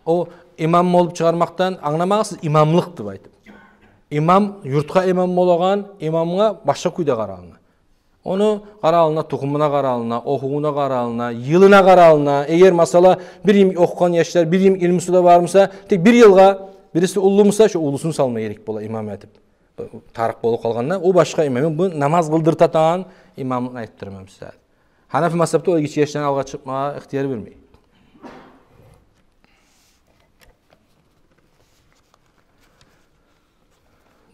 О имам болуп чыгъармакъдан англамагъыз сиз имамлыкъ деп айтып. Имам, юртгъа имам болагъан имамгъа башгъа кюйде къарагъангъа. Ону къаралына, тухумуна къаралына, охувуна къаралына, йылына къаралына. Эгер, масала, бир йимик охугъан яшлар, бир йимик илмусу да бар буса, тек бир йылгъа бириси уллу буса, шо уллусун салма герек бола имам этип. Тарыкъ болуп къалгъанда, о башгъа имам. Бу намаз къылдыртатагъан имамлыкъны айтып тураман мен сизге. Ханафи мазгьабда о гиччи яшланы алгъа чыкъмагъа ихтияр бермей.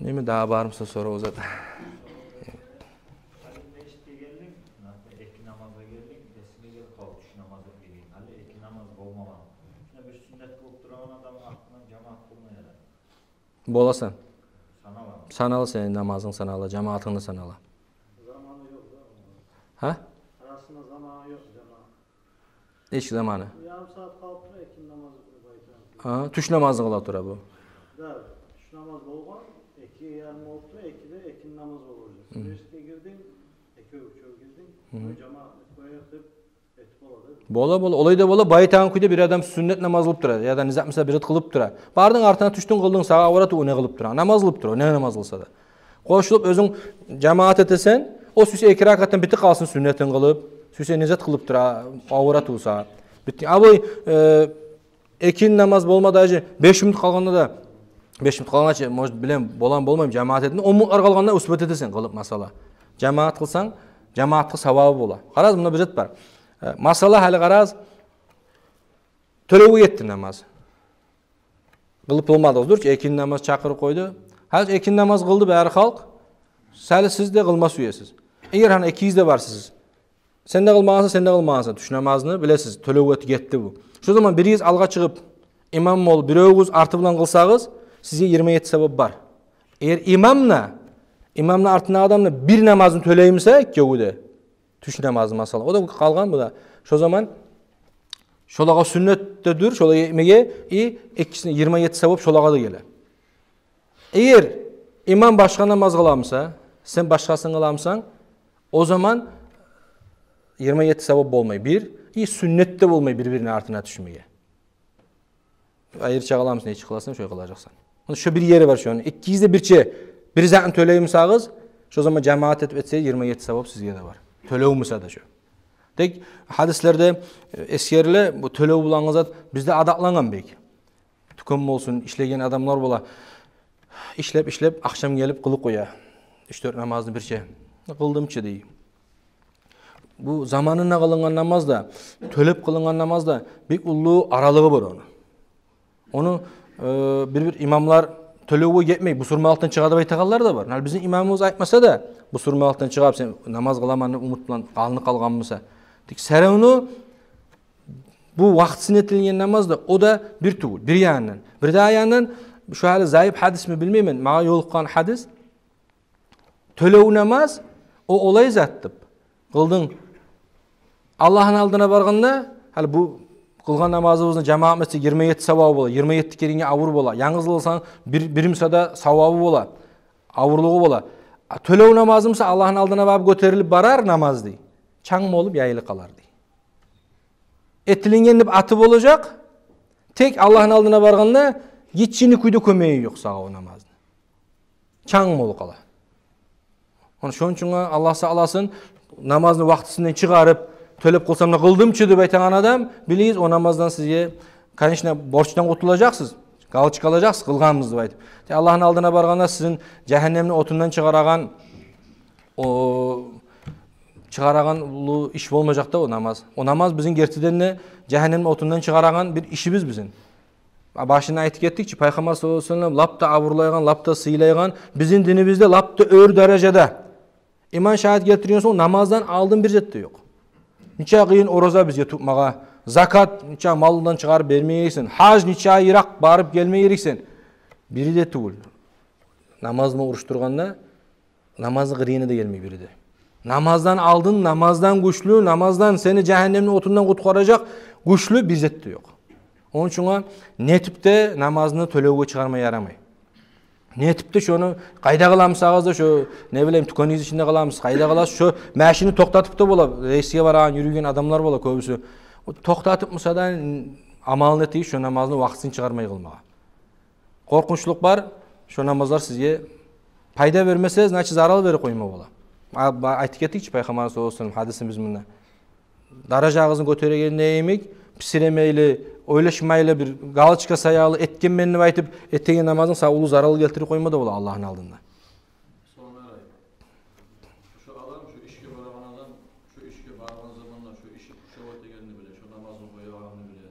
Неме дагъы бармыса сорав, узат. Гьали межитге гелдинг, эки намазгъа гелдинг, эсинге гелип къалды, тюш намазгъа гелген. Гьали эки намаз болмагъан. Шунда бир сюннет къылып турагъан адам артындан жамаат къылмай адам. Боласан. Санала. Санала, сени намазынг санала, жамаатынг да санала. Заманы ёкъ да. Гьа? Арасында заманы ёкъ жамаат. Нечик заманы? Ярым сагьат къалып тура, экинни намазы къылып айтамыз. Гьа, тюш намазы къыла тура бу. Да, тюш намаз болгъан, эки ярым болуп тура, экиде экинни намаз болажакъ. Гьы. Межитге гирдинг, экев-уьчев гирдинг. Гьы. Бу жамаат этип къояйыкъ деп этип бола да. Бола, бола. Олай да бола, байтагъан кюйде бир адам сюннет намаз къылып тура, яда не зат, мисал, бир зат къылып тура. Бардынг, артына тюшдюнг, къылдынг, сагъа аврат, о не къылып тура? Намаз къылып тура, о не намаз къылса да. Къошулуп оьзюнг жамаат этесен, о сюйсе эки ракатдан битип къалсын, сюннетин къылып, сюйсе не зат къылып тура, аврат болса. Битти. А бу, э, экинни намаз болма, даже беш минут къалгъанда да, беш минут къалгъанча, может, билем, болам, болмайм, жамаат этдим, он минутлар къалгъанда успеть этесен къылып, масала. Жамаат къылсанг, жамаатгъа савабы бола. Къарагъыз, мунда бир зат бар. Э, масала, гьали къарагъыз, тёлевге гетди намаз. Къылып болмадыгъыз, дюр чю, экинни намаз чакъырып къойду. Гьали экинни намаз къылды бары халкъ. Сали сиз де къылма сюесиз. Эгер гьана экигиз де барсыз, сен де къылмагъансан, сен де къылмагъансан, тюш намазны билесиз, тёлевге гетди бу. Шо заман биригиз алгъа чыгъып, имам болуп, биревюгюз арты булан къылсагъыз, сизге йигирма етти савап бар. Эгер имам да, имамны артындагъы адам да бир намазны тёлеймисе, экевю де, тюш намазны, масала, о да къалгъан, бу да. Шо заман шолагъа сюннет де дюр, шолагъа этмеге, и экисине йигирма етти савап шолагъа да геле. Эгер имам башгъа намаз къыламыса, сен башгъасын къыламысан, о заман йигирма етти савап болмай, бир, и сюннет де болмай бир-бирине артына тюшмеге. Айрыча къыламысан, нечик къыласан, шолай къылажакъсан. Муна шо бир ери бар шону. Экигиз де бирче бир затны тёлеймисагъыз, шо заман жамаат этип этсе, йигирма етти савап сизге де бар. Тёлевмюсе де шо. Тек гьадислерде, э, эсгериле, бу тёлев булангъы зат бизде адатлангъан бек. Тюкен болсун, ишлеген адамлар бола. Ишлеп, ишлеп, ахшам гелип къылып къоя. Уьч-дёрт намазны бирче. Къылдым чы, дей. Бу заманына къылынгъан намаз да, тёлеп къылынгъан намаз да бек уллу аралыгъы бар ону. Ону, э, бир-бир имамлар тёлевге гетмей, бусурманлыкъдан чыгъа деп айтагъанлар да бар. Гьали бизин имамыбыз айтмаса да, бусурманлыкъдан чыгъа, сен намаз къыламан деп умут булан къалынып къалгъанмыса. Тек саревну бу вакътисин этилген намаз да, о да бир тюгюл, бир янындан. Бир дагъы янындан, шо гьали заиф гьадисми билмеймен, магъа ёлукъгъан гьадис. Тёлев намаз, о олай зат деп. Къылдынг. Аллагьны алдына баргъанда, гьали бу къылгъан намазыбызны жамаат этсе, йигирма етти савабы бола, йигирма етти керенге авур бола. Янгыз къылсанг, бир, бир буса да савабы бола, авурлугъу бола. А тёлев намазы буса, Аллагьны алдына барып гётерилип барар намаз, дей. Чанг болуп яйылып къалар, дей. Этилинген деп аты болажакъ. Тек Аллагьны алдына баргъанда гиччини кюйде кёмеги ёкъ сагъа о намазны. Чанг болуп къала. Ону, шону учун Аллагь сакъласын, намазны вакътисинден чыгъарып, тёлеп къылсам да къылдым чы деп айтагъан адам, билигиз, о намаздан сизге, конечно, борчдан къутулажакъсыз, галочка алажакъсыз, къылгъанбыз деп айтып. Тек Аллагьны алдына баргъанда сизин жагьаннемни отундан чыгъарагъан, о, чыгъарагъан уллу иш болмажакъ да о намаз. О намаз бизин гертиден де жагьаннемни отундан чыгъарагъан бир ишибиз бизин. А башында айтып гетдик чи, Пайхаммар саллаллагьу алайгьи ва саллам лап да абурлайгъан, лап да сыйлайгъан, бизин динибизде лап да оьр даражада. Иман шагьадат гелтирген сонг намаздан алдын бир зат да ёкъ. Нече къыйын ораза бизге тутмагъа, закат нече малындан чыгъарып бермеге герексен, гьаж нече йыракъ барып гелмеге герексен. Бири де тюгюл. Намаз булан урушдургъанда, намазны къырыйына да гелмей бири де. Намаздан алдын, намаздан гючлю, намаздан сени жагьаннемни отундан къутгъаражакъ гючлю бир зат да ёкъ. Ону учун нетип де намазны тёлевге чыгъарма ярамай. Нетип де шону, къайда къыламысагъыз да, шо, не билейим, тюкенигиз ичинде къыламысыз, къайда къыласыз, шо машинни токътатып да бола, рейсге барагъан, юрюйген адамлар бола кёбюсю. О токътатып буса да, амалын этигиз, шо намазны вакътисин чыгъармай къылмагъа. Къоркъунчлукъ бар, шо намазлар сизге пайда бермесе, значит, зарал берип къойма бола. А, ба-, айтып гетдик чи Пайхаммар саллаллагьу алайгьи ва саллам гьадисин биз мунда. Даражагъызны гётерегенде йимик, писиремейли, ойлашмайлы, бир галочка саялы этгенмен деп айтып, этеген намазынг сагъа уллу зарал гелтирип къойма да бола Аллагьны алдында. Сонг арай, шо адам, шо ишге барагъан адам, шо ишге баргъан заманда шо иши къуршап этегенни биле, шо намазын къоягъанны биле,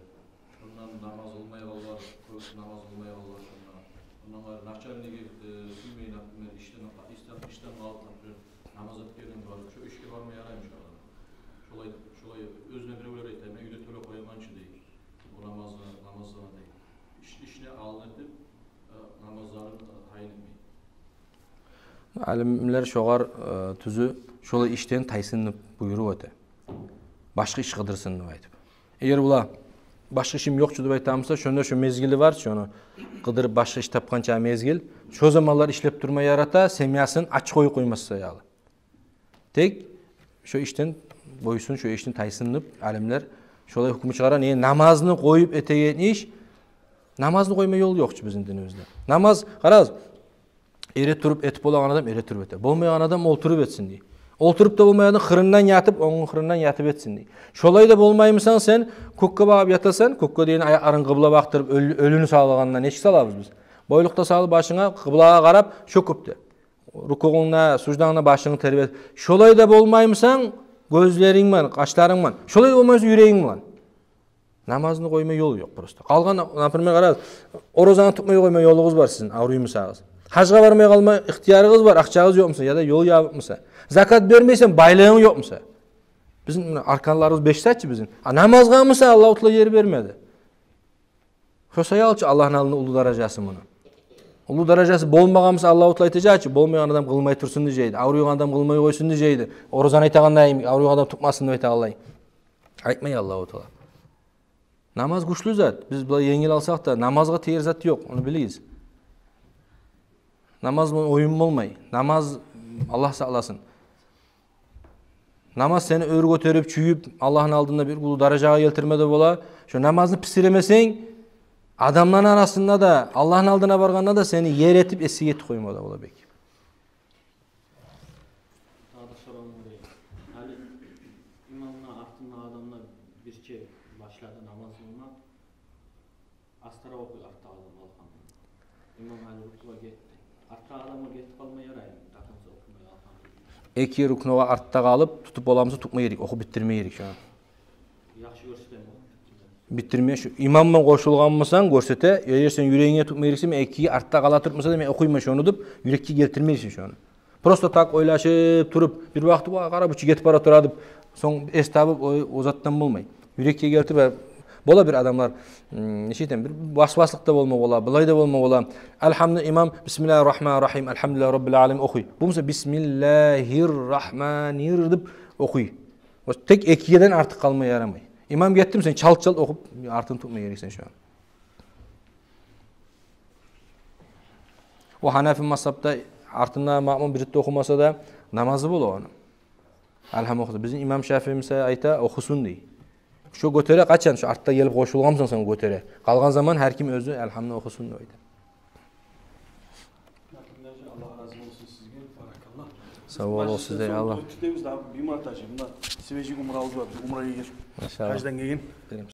шондан намаз къылмайгъанлар, кёп намаз къылмайгъанлар шондан. Ондан гъайры начальниги, э, сюймей, например, ишден, ишден, ишден къалып, например, намаз этгенин гёрюп, шо ишге барма яраймы шо адам? Шолай, шолай оьзюне биревлер айта, мен уьйде тёлеп къояман чы дей, бу намазны, намазланы дей. Иш, ишни алдын этип, э, намазларын, э, тайын этмей. Алимлер шогъар, э, тюзю, шолай ишден тайсын деп буйругъу эте. Башгъа иш къыдырсын деп айтып. Эгер була башгъа ишим ёкъ чу деп айта буса, шонда шо мезгили бар, шону къыдырып башгъа иш тапгъанча мезгил, шо заманлар ишлеп турма ярата, семьясын ач къоюп къоймас саялы. Тек шо ишден бойсун, шо ишден тайсын деп алимлер шолай гьукму чыгъара. Не, намазны къоюп этеген иш, намазны къойма ёл ёкъ чу бизин динибизде. Намаз, къарагъыз, эретуруп этип болагъан адам эретуруп эте. Болмайгъан адам олтуруп этсин дей. Олтуруп да болмайгъан адам къырындан ятып, онг къырындан ятып этсин дей. Шолай да болмаймысан сен, кёкге багъып ятасан, кёкге деген аякъларын къыбла бакъдырып, оьл-, оьлюню салагъанда нечик салабыз биз? Бойлукъ да салып башынга, къыблагъа къарап, шо кюйде. Рукугъунгда, суждангда башынгны тербет. Шолай да болмаймысан, гёзлеринг булан, къашларынг булан. Шолай да болмаймысан, юрегинг булан. Намазны къойма ёл ёкъ просто. Къалгъан, например, къара, оразаны тутмай къойма ёлугъуз бар сизин, авруй бусагъыз. Гьажгъа бармай къалма ихтиярыгъыз бар, акъчагъыз ёкъ буса, яда ёл ябыкъ буса. Закат бермейсен, байлыгъынг ёкъ буса. Бизин муна арканларыбыз беш затчы бизин. А намазгъа буса Аллагьу Таала ер бермеди. Шо саялы чы Аллагьны алдында уллу даражасы муну. Уллу даражасы болмагъан буса, Аллагьу Таала айтажакъ чы, болмайгъан адам къылмай турсун дежек эди, авруйгъан адам къылмай къойсун дежек эди. Оразаны айтагъандай, авруйгъан адам тутмасын деп айтагъанлай. Айтмай Аллагьу Таала. Намаз гючлю зат. Биз булай енгил алсакъ да, намазгъа тиер зат ёкъ, ону билигиз. Намаз булан оюн болмай. Намаз, Аллагь сакъласын. Намаз сени оьр гётерип, чюйюп, Аллагьны алдында бир уллу даражагъа гелтирме де бола. Шо намазны писиремесенг, адамланы арасында да, Аллагьны алдына баргъанда да сени ер этип, эсик этип къойма да бола бек. Дагъы да соравум бар. Гьали имамны артында адамлар бирче башлады намаз къылма. Астара охуй артдагъы адам алгъан. Имам гьали рукугъа гетди. Артдагъы адамгъа гетип къалма яраймы? Такъынса охумай алгъан. Эки рукугъа артда къалып, тутуп боламыса, тутма герек, охуп битдирме герек шону. Яхшы гёрсетеми охуп битдирме? Битдирме, шо имам булан къошулгъан бусанг, гёрсете, эгер сен юрегинге тутма герексен, мен экиге артда къала туруп буса да, мен охуйман шону деп, юрекге гелтирмейсен шону. Просто так ойлашып туруп, бир вакъти, «Ва, къара, бу чу гетип бара тура», — деп, сонг эс табып, о, о затдан болмай. Юрекге гелтирип, бола бир адамлар, м, нечик айтайым, бир васваслыкъ да болма бола, булай да болма бола. Алгьамду, имам, «Бисмиллагьир рагьманир рагьим, алгьамдулиллагьи раббил аламин» охуй. Бу буса «Бисмиллагьир рагьманир» деп охуй. О тек экигеден артыкъ къалма ярамай. Имам гетди, сен чалт-чалт охуп, артын тутма герексен шону. О гьанафи мазгьабда артында маъмум бир де охумаса да, намазы бола ону. Алгьам охуса. Бизин имам Шафии буса айта, охусун дей. Шо гётере къачан, шо артда гелип къошулгъан бусанг, сен гётере. Къалгъан заман гьар ким оьзю алгьамны охусун деп айта. Аллагь рази болсун сизге. Баракалла. Сав болугъуз сиз де, Аллагь. Биз тутабыз да, бир март ачы. Мунда свежий умрабыз бар, биз умрагъа гелген. Машалла. Гьаждан гелген. Гелген.